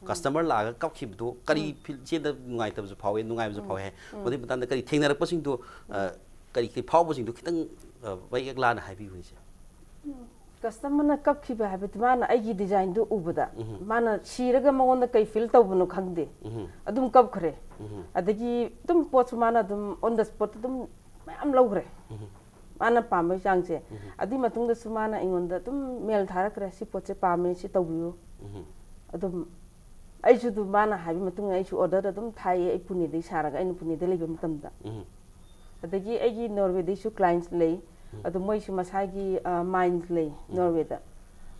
ꯀꯁꯇꯃꯔ ꯂꯥꯛꯑꯒ ꯀꯞꯈꯤꯕꯗꯣ ꯀꯔꯤ ꯐꯤꯜ, ꯆꯦꯟꯗ ꯅꯨꯡꯉꯥꯏꯇꯕꯁꯨ ꯐꯥꯎꯋꯦ, ꯅꯨꯡꯉꯥꯏꯕꯁꯨ ꯐꯥꯎꯋꯦ ꯍꯥꯏ꯫ ꯃꯗꯨꯒꯤ ꯃꯇꯥꯡꯗ ꯀꯔꯤ ꯊꯦꯡꯅꯔꯛꯄꯁꯤꯡꯗꯣ, ꯑ, ꯀꯔꯤ ꯀꯔꯤ ꯐꯥꯎꯕꯁꯤꯡꯗꯣ ꯈꯤꯇꯪ, ꯑ, ꯃꯌꯦꯛ ꯂꯥꯅ ꯍꯥꯏꯕꯤꯌꯨ ꯏꯆꯦ꯫ ꯀꯁꯇꯃꯔꯅ ꯀꯞꯈꯤꯕ ꯍꯥꯏꯕꯗꯤ ꯃꯥꯅ ꯑꯩꯒꯤ ꯗꯤꯖꯥꯏꯟꯗꯨ ꯎꯕꯗ ꯎꯝ꯫ ꯃꯥꯅ ꯁꯤꯔꯒ ꯃꯉꯣꯟꯗ ꯀꯩ ꯐꯤꯜ ꯇꯧꯕꯅꯣ ꯈꯪꯗꯦ꯫ ꯎꯝ꯫ ꯑꯗꯨꯝ ꯀꯞꯈ꯭ꯔꯦ꯫ ꯎꯝ꯫ ꯑꯗꯒꯤ ꯑꯗꯨꯝ ꯄꯣꯠꯁꯨ ꯃꯥꯅ ꯑꯗꯨꯝ on the spot ꯑꯗꯨꯝ ꯃꯌꯥꯝ ꯂꯧꯈ꯭ꯔꯦ꯫ ꯎꯝ꯫ ꯃꯥꯅ ꯄꯥꯝꯕꯒꯤ ꯆꯥꯡꯁꯦ꯫ ꯎꯝ꯫ ꯑꯗꯨꯒꯤ ꯃꯇꯨꯡꯗꯁꯨ ꯃꯥꯅ ꯑꯩꯉꯣꯟꯗ ꯑꯗꯨꯝ ꯃꯦꯜ ꯊꯥꯔꯛꯈ꯭ꯔꯦ, "ꯁꯤ ꯄꯣꯠꯁꯦ ꯄꯥꯝꯃꯦ, ꯁꯤ ꯇꯧꯕꯤꯌꯨ"꯫ ꯎꯝ꯫ ꯑꯗꯨꯝ ꯑꯩꯁꯨ ꯑꯗꯨ ꯃꯥꯅ ꯍꯥꯏꯕ ꯃꯇꯨꯡ ꯏꯟꯅ ꯑꯩꯁꯨ order ꯑꯗꯨꯝ ꯊꯥꯏꯌꯦ, ꯑꯩ ꯄꯨꯅꯦꯗꯒꯤ ꯁꯥꯔꯒ ꯑꯩꯅ ꯄꯨꯅꯦꯗ ꯂꯩꯕ ꯃꯇꯝꯗ꯫ ꯎꯝ꯫ ꯑꯗꯒꯤ ꯑꯩꯒꯤ ꯅꯣꯔꯋꯦꯗꯩꯁꯨ clients ꯂꯩ꯫ ꯎꯝ꯫ ꯑꯗꯣ ꯃꯣꯏꯁꯨ ꯃꯁꯥꯒꯤ, ꯑ, mines ꯂꯩ ꯎꯝ꯫ ꯅꯣꯔꯋꯦꯗ꯫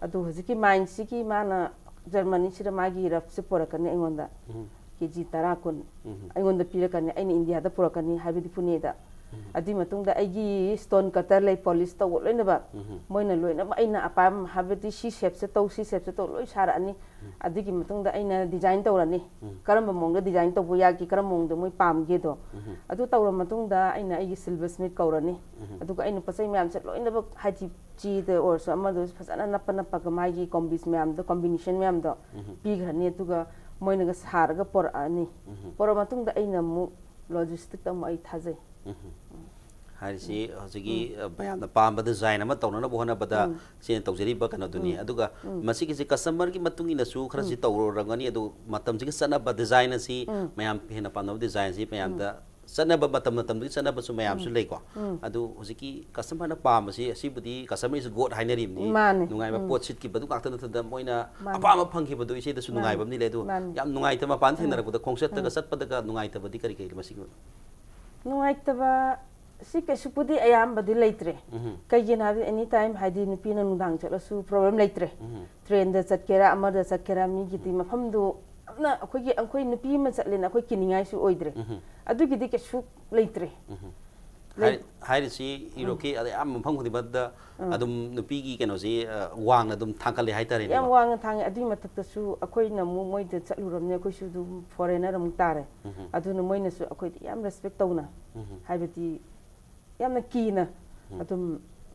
ꯑꯗꯣ ꯍꯧꯖꯤꯛꯀꯤ minesꯁꯤꯒꯤ ꯃꯥꯅ ꯖꯔꯃꯅꯤꯁꯤꯗ ꯃꯥꯒꯤ roughꯁꯦ ꯄꯨꯔꯛꯀꯅꯤ ꯑꯩꯉꯣꯟꯗ꯫ ꯎꯝ꯫ ꯀꯦ ꯖꯤ ꯇꯔꯥ, ꯀꯨꯟ ꯎꯝ꯫ ꯑꯩꯉꯣꯟꯗ ꯄꯤꯔꯛꯀꯅꯤ, ꯑꯩꯅ ꯏꯟꯗꯤꯌꯥꯗ ꯄꯨꯔꯛꯀꯅꯤ, ꯍꯥꯏꯕꯗꯤ ꯄꯨꯅꯦꯗ꯫ ꯎꯝ꯫ ꯑꯗꯨꯒꯤ ꯃꯇꯨꯡꯗ ꯑꯩꯒꯤ stone cutter ꯂꯩ, polish ꯇꯧꯕ ꯂꯣꯏꯅꯃꯛ꯫ ꯎꯝ꯫ ꯃꯣꯏꯅ ꯂꯣꯏꯅꯃꯛ ꯑꯩꯅ ꯑꯄꯥꯝꯕ, ꯍꯥꯏꯕꯗꯤ ꯁꯤ shapeꯁꯦ ꯇꯧ, ꯁꯤ shapeꯁꯦ ꯇꯧ, ꯂꯣꯏ ꯁꯥꯔꯛꯑꯅꯤ꯫ ꯎꯝ꯫ ꯑꯗꯨꯒꯤ ꯃꯇꯨꯡꯗ ꯑꯩꯅ design ꯇꯧꯔꯅꯤ꯫ ꯎꯝ꯫ ꯀꯔꯝꯕ ꯃꯑꯣꯡꯗ design ꯇꯧꯕ ꯌꯥꯒꯦ, ꯀꯔꯝꯕ ꯃꯑꯣꯡꯗ ꯃꯣꯏ ꯄꯥꯝꯒꯦꯗꯣ꯫ ꯎꯝ꯫ ꯑꯗꯨ ꯇꯧꯔ ꯃꯇꯨꯡꯗ ꯑꯩꯅ ꯑꯩꯒꯤ silversmith ꯀꯧꯔꯅꯤ꯫ ꯎꯝ꯫ ꯑꯗꯨꯒ ꯑꯩꯅ ꯄꯣꯠ ꯆꯩ ꯃꯌꯥꯝꯁꯦ ꯂꯣꯏꯅꯃꯛ, ꯍꯥꯏꯗꯤ ꯆꯦꯗ ꯑꯣꯏꯔꯁꯨ ꯑꯃꯗ ꯑꯣꯏꯔꯁꯨ ꯐꯖꯅ ꯅꯞꯄ ꯅꯞꯄꯒ ꯃꯥꯒꯤ combis ꯃꯌꯥꯝꯗꯣ, combination ꯃꯌꯥꯝꯗꯣ ꯎꯝ꯫ ꯄꯤꯈ꯭ꯔꯅꯤ꯫ ꯑꯗꯨꯒ ꯃꯣꯏꯅꯒ ꯁꯥꯔꯒ ꯄꯣꯔꯛꯑꯅꯤ꯫ ꯎꯝ꯫ ꯄꯣꯔꯛꯑ ꯃꯇꯨꯡꯗ ꯑꯩꯅ ꯑꯃꯨꯛ logisticꯇ ꯑꯃꯨꯛ ꯑꯩ ꯊꯥꯖꯩ꯫ ꯎꯝ꯫ ꯍꯥꯏꯔꯤꯁꯤ ꯍꯧꯖꯤꯛꯀꯤ, ꯎꯝ꯫ ꯑ, ꯃꯌꯥꯝꯅ ꯄꯥꯝꯕ design ꯑꯃ ꯇꯧꯅꯅꯕ ꯍꯣꯠꯅꯕꯗ ꯎꯝ꯫ ꯁꯤꯅ ꯇꯧꯖꯔꯤꯕ ꯀꯩꯅꯣꯗꯨꯅꯤ꯫ ꯎꯝ꯫ ꯑꯗꯨꯒ ꯎꯝ꯫ ꯃꯁꯤꯒꯤꯁꯤ customerꯒꯤ ꯃꯇꯨꯡ ꯏꯟꯅꯁꯨ ꯈꯔꯁꯤ ꯎꯝ꯫ ꯇꯧꯔꯝꯒꯅꯤ꯫ ꯑꯗꯨ ꯃꯇꯝꯁꯤꯒ ꯆꯠꯅꯕ design ꯑꯁꯤ ꯎꯝ꯫ ꯃꯌꯥꯝ ꯍꯦꯟꯅ ꯄꯥꯝꯅꯕ design ꯑꯁꯤ ꯃꯌꯥꯝꯗ ꯎꯝ꯫ ꯆꯠꯅꯕ, ꯃꯇꯝ ꯃꯇꯝꯗꯨꯒꯤ ꯆꯠꯅꯕꯁꯨ ꯃꯌꯥꯝꯁꯨ ꯎꯝ꯫ ꯂꯩꯀꯣ꯫ ꯎꯝ꯫ ꯑꯗꯨ ꯍꯧꯖꯤꯛꯀꯤ customerꯅ ꯄꯥꯝꯕꯁꯤ, ꯑꯁꯤꯕꯨꯗꯤ customer is God ꯍꯥꯏꯅꯔꯤꯕꯅꯤ꯫ ꯃꯥꯅꯦ꯫ ꯅꯨꯡꯉꯥꯏꯕ ꯎꯝ꯫ ꯄꯣꯠ ꯁꯤꯠꯈꯤꯕꯗꯨ ꯉꯥꯛꯇ ꯅꯠꯇꯅ ꯃꯣꯏꯅ ꯃꯥꯅꯦ꯫ ꯑꯄꯥꯝꯕ ꯐꯪꯈꯤꯕꯗꯨ ꯏꯆꯦꯗꯁꯨ ꯃꯥꯅꯦ꯫ ꯅꯨꯡꯉꯥꯏꯕ ꯑꯃꯗꯤ ꯂꯩ꯫ ꯑꯗꯨ ꯃꯥꯅꯦ꯫ ꯌꯥꯝ ꯅꯨꯡꯉꯥꯏꯇꯕ ꯃꯄꯥꯟꯗ ꯎꯝ꯫ ꯊꯦꯡꯅꯔꯛꯄꯗ ꯈꯣꯡꯆꯠꯇꯒ ꯎꯝ꯫ ꯆꯠꯄꯗꯒ ꯅꯨꯡꯉꯥꯏꯇꯕꯗꯤ ꯀꯔꯤ ꯀꯔꯤ ꯃꯁꯤꯒꯤ ꯑꯣꯏꯅ? ꯅꯨꯡꯉꯥꯏꯇꯕ ꯁꯤ ꯀꯩꯁꯨꯄꯨꯗꯤ ꯑꯌꯥꯝꯕꯗꯤ ꯂꯩꯇ꯭ꯔꯦ꯫ ꯎꯝ꯫ ꯀꯩꯒꯤꯅꯣ ꯍꯥꯏꯕꯗꯤ any time ꯍꯥꯏꯗꯤ ꯅꯨꯄꯤꯅ ꯅꯨꯡꯗꯥꯡ ꯆꯠꯂꯁꯨ problem ꯂꯩꯇ꯭ꯔꯦ꯫ ꯎꯝ꯫ Trainꯗ ꯆꯠꯀꯦꯔꯥ, ꯑꯃꯗ ꯆꯠꯀꯦꯔꯥ, ꯃꯤꯒꯤꯗꯤ ꯎꯝ꯫ ꯃꯐꯝꯗꯣ ꯌꯥꯝꯅ ꯑꯩꯈꯣꯏꯒꯤ, ꯑꯩꯈꯣꯏ ꯅꯨꯄꯤ ꯑꯃ ꯆꯠꯂꯦꯅ ꯑꯩꯈꯣꯏ ꯀꯤꯅꯤꯡꯉꯥꯏꯁꯨ ꯑꯣꯏꯗ꯭ꯔꯦ꯫ ꯎꯝ꯫ ꯑꯗꯨꯒꯤꯗꯤ ꯀꯩꯁꯨ ꯂꯩꯇ꯭ꯔꯦ꯫ ꯎꯝ꯫ ꯂꯩ- ꯍꯥꯏ-, ꯍꯥꯏꯔꯤꯁꯤ ꯎꯝ꯫ ꯌꯨꯔꯣꯞꯀꯤ ꯑꯌꯥꯝꯕ ꯃꯐꯝ ꯈꯨꯗꯤꯡꯃꯛꯇ ꯎꯝ꯫ ꯑꯗꯨꯝ ꯅꯨꯄꯤꯒꯤ ꯀꯩꯅꯣꯁꯤ, ꯑ, ꯋꯥꯡꯅ ꯑꯗꯨꯝ ꯊꯥꯡꯒꯠꯂꯦ ꯍꯥꯏꯇꯥꯔꯦꯅꯦꯀꯣ꯫ ꯌꯥꯝ ꯋꯥꯡꯅ ꯊꯥꯡꯉꯦ꯫ ꯑꯗꯨꯒꯤ ꯃꯊꯛꯇꯁꯨ ꯑꯩꯈꯣꯏꯅ ꯑꯃꯨꯛ ꯃꯣꯏꯗ ꯆꯠꯂꯨꯔꯕꯅꯤꯅ ꯑꯩꯈꯣꯏꯁꯨ ꯑꯗꯨꯝ foreigner ꯑꯃꯨꯛ ꯇꯥꯔꯦ꯫ ꯎꯝ꯫ ꯑꯗꯨꯅ ꯃꯣꯏꯅꯁꯨ ꯑꯩꯈꯣꯏꯗ ꯌꯥꯝ respect ꯇꯧꯅ, ꯎꯝ꯫ ꯍꯥꯏꯕꯗꯤ ꯌꯥꯝꯅ ꯀꯤꯅ ꯎꯝ꯫ ꯑꯗꯨꯝ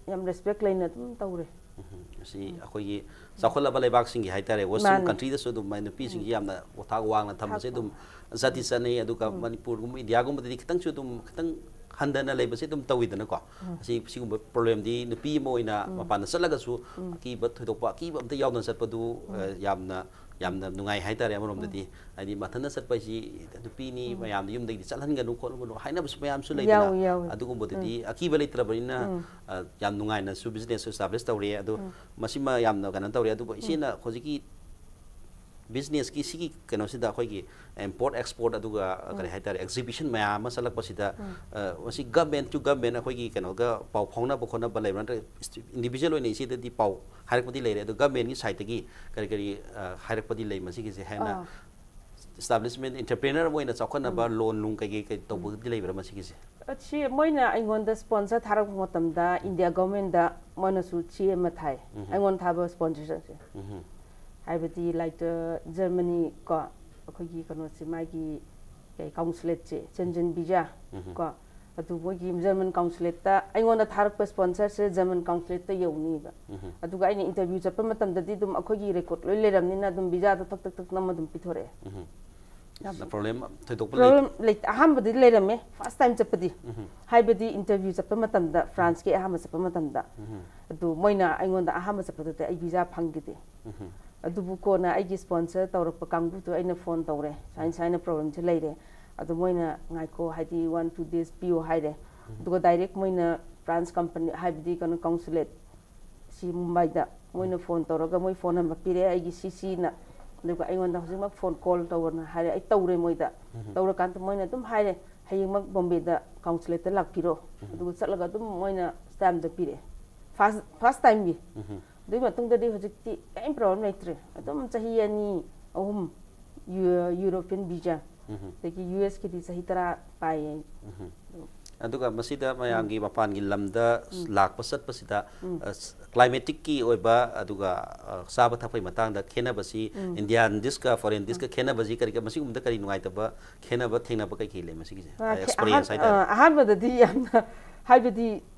ꯌꯥꯝ respect ꯂꯩꯅ ꯑꯗꯨꯝ ꯇꯧꯔꯦ꯫ ꯎꯝ꯫ ꯑꯁꯤ ꯎꯝ꯫ ꯑꯩꯈꯣꯏꯒꯤ ꯆꯥꯎꯈꯠꯂꯕ ꯂꯩꯕꯥꯛꯁꯤꯡꯒꯤ ꯍꯥꯏꯇꯥꯔꯦ, Western ꯃꯥꯅꯦ꯫ Countryꯗꯁꯨ ꯑꯗꯨꯝ ꯅꯨꯄꯤꯁꯤꯡꯁꯤ ꯎꯝ꯫ ꯌꯥꯝꯅ ꯊꯥꯛ ꯋꯥꯡꯅ ꯊꯝꯕꯁꯦ ꯊꯥꯛ ꯑꯗꯨꯝ ꯋꯥꯡ-, ꯆꯠꯇꯤ ꯎꯝ꯫ ꯆꯠꯅꯩ꯫ ꯑꯗꯨꯒ ꯎꯝ꯫ ꯃꯅꯤꯄꯨꯔꯒꯨꯝꯕ, ꯏꯟꯗꯤꯌꯥꯒꯨꯝꯕꯗꯗꯤ ꯈꯤꯇꯪꯁꯨ ꯑꯗꯨꯝ ꯈꯤꯇꯪ ꯍꯟꯊꯅ ꯂꯩꯕꯁꯦ ꯑꯗꯨꯝ ꯇꯧꯋꯤꯗꯅꯀꯣ꯫ ꯎꯝ꯫ ꯑꯁꯤ, ꯁꯤꯒꯨꯝꯕ problemꯗꯤ ꯅꯨꯄꯤ ꯑꯃ ꯑꯣꯏꯅ ꯎꯝ꯫ ꯃꯄꯥꯟꯗ ꯆꯠꯂꯒꯁꯨ ꯎꯝ꯫ ꯑꯀꯤꯕ, ꯊꯣꯏꯗꯣꯛꯄ ꯑꯀꯤꯕ ꯑꯝꯇ ꯌꯥꯎꯗꯅ ꯆꯠꯄꯗꯨ, ꯎꯝ꯫ ꯑ, ꯌꯥꯝꯅ, ꯌꯥꯝꯅ ꯅꯨꯡꯉꯥꯏ ꯍꯥꯏꯇꯥꯔꯦ ꯑꯃꯔꯣꯝꯗꯗꯤ꯫ ꯎꯝ꯫ ꯍꯥꯏꯗꯤ ꯃꯊꯟꯇ ꯆꯠꯄ ꯍꯥꯏꯁꯤ ꯅꯨꯄꯤꯅꯤ, ꯎꯝ꯫ ꯃꯌꯥꯝꯗ ꯌꯨꯝꯗꯒꯤꯗꯤ ꯆꯠꯍꯟꯒꯅꯨ ꯈꯣꯠꯍꯟꯒꯅꯨ ꯍꯥꯏꯅꯕꯁꯨ ꯃꯌꯥꯝꯁꯨ ꯂꯩꯗꯅ꯫ ꯌꯥꯎꯏ, ꯌꯥꯎꯏ꯫ ꯑꯗꯨꯒꯨꯝꯕꯗꯨꯗꯤ ꯎꯝ꯫ ꯑꯀꯤꯕ ꯂꯩꯇ꯭ꯔꯕꯅꯤꯅ, ꯎꯝ꯫ ꯑ, ꯌꯥꯝ ꯅꯨꯡꯉꯥꯏꯅꯁꯨ business establish ꯇꯧꯔꯦ꯫ ꯑꯗꯣ ꯎꯝ꯫ ꯃꯁꯤꯃ ꯌꯥꯝꯅ ꯀꯩꯅꯣ ꯇꯧꯔꯦ꯫ ꯑꯗꯨꯕꯨ ꯎꯝ꯫ ꯏꯆꯦꯅ ꯍꯧꯖꯤꯛꯀꯤ ꯕꯤꯖꯤꯅꯦꯁꯀꯤ ꯁꯤꯒꯤ ꯀꯩꯅꯣꯁꯤꯗ ꯑꯩꯈꯣꯏꯒꯤ ꯏꯝꯄꯣꯔꯠ ꯑꯦꯛꯁꯄꯣꯔꯠ ꯑꯗꯨꯒ ꯀꯔꯤ ꯍꯥꯏꯇꯥꯔꯦ, ꯑꯦꯛꯖꯤꯕꯤꯁꯟ ꯃꯌꯥꯝ ꯑꯃ ꯆꯠꯂꯛꯄꯁꯤꯗ, ꯑ, ꯃꯁꯤ ꯒꯚꯔꯟꯃꯦꯟ ꯇꯨ ꯒꯚꯔꯟꯃꯦꯟ ꯑꯩꯈꯣꯏꯒꯤ ꯀꯩꯅꯣꯒ ꯄꯥꯎ ꯐꯥꯎꯅꯕ ꯈꯣꯠꯅꯕ ꯂꯩꯕ꯭ꯔꯥ, ꯅꯠꯇ꯭ꯔꯒ ꯏꯟꯗꯤꯕꯤꯖꯨꯋꯦꯜ ꯑꯣꯏꯅ ꯏꯆꯦꯗꯗꯤ ꯄꯥꯎ ꯍꯥꯏꯔꯛꯄꯗꯤ ꯂꯩꯔꯦ, ꯑꯗꯣ ꯒꯚꯔꯟꯃꯦꯟꯒꯤ ꯁꯥꯏꯠꯇꯒꯤ ꯀꯔꯤ ꯀꯔꯤ, ꯑ, ꯍꯥꯏꯔꯛꯄꯗꯤ ꯂꯩ ꯃꯁꯤꯒꯤꯁꯦ? ꯍꯦꯟꯅ ꯑꯥ꯫ ꯏꯁꯇꯥꯕ꯭ꯂꯤꯁꯃꯦꯟ, ꯑꯦꯟꯇꯔꯄ꯭ꯔꯦꯅꯔ ꯑꯃ ꯑꯣꯏꯅ ꯆꯥꯎꯈꯠꯅꯕ ꯎꯝ꯫ ꯂꯣꯟ ꯅꯨꯡ ꯀꯩꯀꯩ ꯀꯩ ꯇꯧꯕꯗꯤ ꯂꯩꯕ꯭ꯔꯥ ꯃꯁꯤꯒꯤꯁꯦ? ꯑꯁꯤ ꯃꯣꯏꯅ ꯑꯩꯉꯣꯟꯗ ꯁ꯭ꯄꯣꯟꯁꯔ ꯊꯥꯔꯛꯄ ꯃꯇꯝꯗ ꯏꯟꯗꯤꯌꯥ ꯒꯚꯔꯟꯃꯦꯟꯗ ꯃꯣꯏꯅꯁꯨ ꯆꯦ ꯑꯃ ꯊꯥꯏ, ꯎꯝ꯫ ꯑꯩꯉꯣꯟꯗ ꯊꯥꯕ ꯁ꯭ꯄꯣꯟꯁꯔꯁꯦ꯫ ꯎꯝ꯫ ꯍꯥꯏꯕꯗꯤ, ꯂꯥꯏꯛ, ꯖꯔꯃꯅꯤ ꯀꯣ, ꯑꯩꯈꯣꯏꯒꯤ ꯀꯩꯅꯣꯁꯦ, ꯃꯥꯒꯤ ꯀꯩ ꯀꯥꯎꯟꯁꯨꯂꯦꯠꯁꯦ, ꯆꯦꯟꯖꯟ ꯕꯤꯖꯥ ꯎꯝ꯫ ꯀꯣ, ꯑꯗꯨ ꯃꯣꯏꯒꯤ ꯖꯔꯃꯟ ꯀꯥꯎꯟꯁꯨꯂꯦꯠꯇ ꯑꯩꯉꯣꯟꯗ ꯊꯥꯔꯛꯄ ꯁ꯭ꯄꯣꯟꯁꯔꯁꯦ ꯖꯔꯃꯟ ꯀꯥꯎꯟꯁꯨꯂꯦꯠꯇ ꯌꯧꯅꯤꯕ꯫ ꯎꯝ꯫ ꯑꯗꯨꯒ ꯑꯩꯅ ꯏꯟꯇꯔꯚ꯭ꯌꯨ ꯆꯠꯄ ꯃꯇꯝꯗꯗꯤ ꯑꯗꯨꯝ ꯑꯩꯈꯣꯏꯒꯤ ꯔꯦꯀꯣꯔꯠ ꯂꯣꯏ ꯂꯩꯔꯝꯅꯤꯅ ꯑꯗꯨꯝ ꯚꯤꯖꯥꯗꯣ ꯊꯛ ꯊꯛ ꯊꯛ ꯅꯝꯃ ꯑꯗꯨꯝ ꯄꯤꯊꯣꯔꯛꯑꯦ꯫ ꯎꯝ꯫ ꯌꯥꯝꯅ ꯄ꯭ꯔꯣꯕ꯭ꯂꯦꯝ ꯊꯣꯏꯗꯣꯛꯄ ꯂꯩꯇꯦ꯫ ꯄ꯭ꯔꯣꯕ꯭ꯂꯦꯝ ꯂꯩꯇꯦ꯫ ꯑꯍꯥꯟꯕꯗꯤ ꯂꯩꯔꯝꯃꯦ, ꯐꯥꯔꯁ ꯇꯥꯏꯝ ꯆꯠꯄꯗꯤ꯫ ꯎꯝ꯫ ꯍꯥꯏꯕꯗꯤ ꯏꯟꯇꯔꯚ꯭ꯌꯨ ꯆꯠꯄ ꯃꯇꯝꯗ, ꯐ꯭ꯔꯥꯟꯁꯀꯤ ꯑꯍꯥꯟꯕ ꯆꯠꯄ ꯃꯇꯝꯗ, ꯎꯝ꯫ ꯑꯗꯨ ꯃꯣꯏꯅ ꯑꯩꯉꯣꯟꯗ ꯑꯍꯥꯟꯕ ꯆꯠꯄꯗꯨꯗꯤ ꯑꯩ ꯚꯤꯖꯥ ꯐꯪꯈꯤꯗꯦ꯫ ꯎꯝ꯫ ꯑꯗꯨꯕꯨ ꯀꯣꯟꯅ ꯑꯩꯒꯤ ꯁ꯭ꯄꯣꯟꯁꯔ ꯇꯧꯔꯛꯄ ꯀꯥꯡꯕꯨꯗꯣ ꯑꯩꯅ ꯐꯣꯟ ꯇꯧꯔꯦ, ꯁꯨꯃꯥꯏꯅ ꯁꯨꯃꯥꯏꯅ ꯄ꯭ꯔꯣꯕ꯭ꯂꯦꯝꯁꯦ ꯂꯩꯔꯦ, ꯑꯗꯣ ꯃꯣꯏꯅ ꯉꯥꯏꯈꯣ, ꯍꯥꯏꯗꯤ ꯋꯥꯟ ꯇꯨ ꯗꯦꯖ ꯄꯤꯌꯣ ꯍꯥꯏꯔꯦ꯫ ꯎꯝ꯫ ꯑꯗꯨꯒ ꯗꯥꯏꯔꯦꯛ ꯃꯣꯏꯅ ꯐ꯭ꯔꯥꯟꯁ ꯀꯝꯄꯅꯤ, ꯍꯥꯏꯕꯗꯤ ꯀꯩꯅꯣ, ꯀꯥꯎꯟꯁꯨꯂꯦꯠ ꯁꯤ ꯃꯨꯝꯕꯥꯏꯗ ꯃꯣꯏꯅ ꯐꯣꯟ ꯇꯧꯔꯒ ꯃꯣꯏ ꯐꯣꯟ ꯅꯝꯕꯔ ꯄꯤꯔꯛꯑꯦ ꯑꯩꯒꯤ ꯁꯤ ꯁꯤꯅ, ꯑꯗꯨꯒ ꯑꯩꯉꯣꯟꯗ ꯍꯧꯖꯤꯛꯃꯛ ꯐꯣꯟ ꯀꯣꯜ ꯇꯧꯔꯅ ꯍꯥꯏꯔꯦ꯫ ꯑꯩ ꯇꯧꯔꯦ ꯃꯣꯏꯗ꯫ ꯎꯝ꯫ ꯇꯧꯔꯀꯥꯟꯗ ꯃꯣꯏꯅ ꯑꯗꯨꯝ ꯍꯥꯏꯔꯦ, "ꯍꯌꯦꯡꯃꯛ ꯕꯣꯝꯕꯦꯗ ꯀꯥꯎꯟꯁꯨꯂꯦꯠꯇ ꯂꯥꯛꯄꯤꯔꯣ"꯫ ꯎꯝ꯫ ꯑꯗꯨꯒ ꯆꯠꯂꯒ ꯑꯗꯨꯝ ꯃꯣꯏꯅ ꯁ꯭ꯇꯥꯝꯗ ꯄꯤꯔꯛꯑꯦ, ꯐꯥꯔꯁ, ꯐꯥꯔꯁ ꯇꯥꯏꯝꯒꯤ꯫ ꯎꯝ꯫ ꯑꯗꯨꯒꯤ ꯃꯇꯨꯡꯗꯗꯤ ꯍꯧꯖꯤꯛꯇꯤ ꯀꯔꯤꯝ ꯄ꯭ꯔꯣꯕ꯭ꯂꯦꯝ ꯂꯩꯇ꯭ꯔꯦ꯫ ꯑꯗꯨꯝ ꯆꯍꯤ ꯑꯅꯤ, ꯑꯍꯨꯝ ꯌꯨ-, ꯌꯨꯔꯣꯄꯤꯌꯟ ꯚꯤꯖꯥ꯫ ꯎꯝ꯫ ꯑꯗꯒꯤ ꯌꯨ ꯑꯦꯁꯀꯤꯗꯤ ꯆꯍꯤ ꯇꯔꯥ ꯄꯥꯏꯌꯦ꯫ ꯎꯝ꯫ ꯑꯗꯨꯒ ꯃꯁꯤꯗ ꯃꯌꯥꯝꯒꯤ ꯃꯄꯥꯟꯒꯤ ꯂꯝꯗ ꯎꯝ꯫ ꯂꯥꯛꯄ ꯆꯠꯄꯁꯤꯗ, ꯎꯝ꯫ ꯑ, ꯁ-, ꯀ꯭ꯂꯥꯏꯃꯦꯇꯤꯛꯀꯤ ꯑꯣꯏꯕ, ꯑꯗꯨꯒ, ꯑ, ꯆꯥꯕ ꯊꯛꯄꯒꯤ ꯃꯇꯥꯡꯗ ꯈꯦꯠꯅꯕꯁꯤ, ꯎꯝ꯫ ꯏꯟꯗꯤꯌꯥꯟ ꯗꯤꯁꯀ ꯐꯣꯔꯦꯟ ꯗꯤꯁꯀ ꯎꯝ꯫ ꯈꯦꯠꯅꯕꯁꯤ ꯀꯔꯤ ꯀ-, ꯃꯁꯤꯒꯨꯝꯕꯗ ꯀꯔꯤ ꯅꯨꯡꯉꯥꯏꯇꯕ ꯈꯦꯠꯅꯕ ꯊꯦꯡꯅꯕ ꯀꯩ ꯀꯩ ꯂꯩ ꯃꯁꯤꯒꯤꯁꯦ? ꯑ, ꯈꯦ-, ꯑꯦꯛꯁꯄꯤꯔꯤꯌꯦꯟꯁ ꯑꯍꯥꯟ-, ꯍꯥꯏꯇꯥꯔꯦ꯫ ꯑ, ꯑꯍꯥꯟꯕꯗꯗꯤ ꯌꯥꯝꯅ, ꯍꯥꯏꯕꯗꯤ,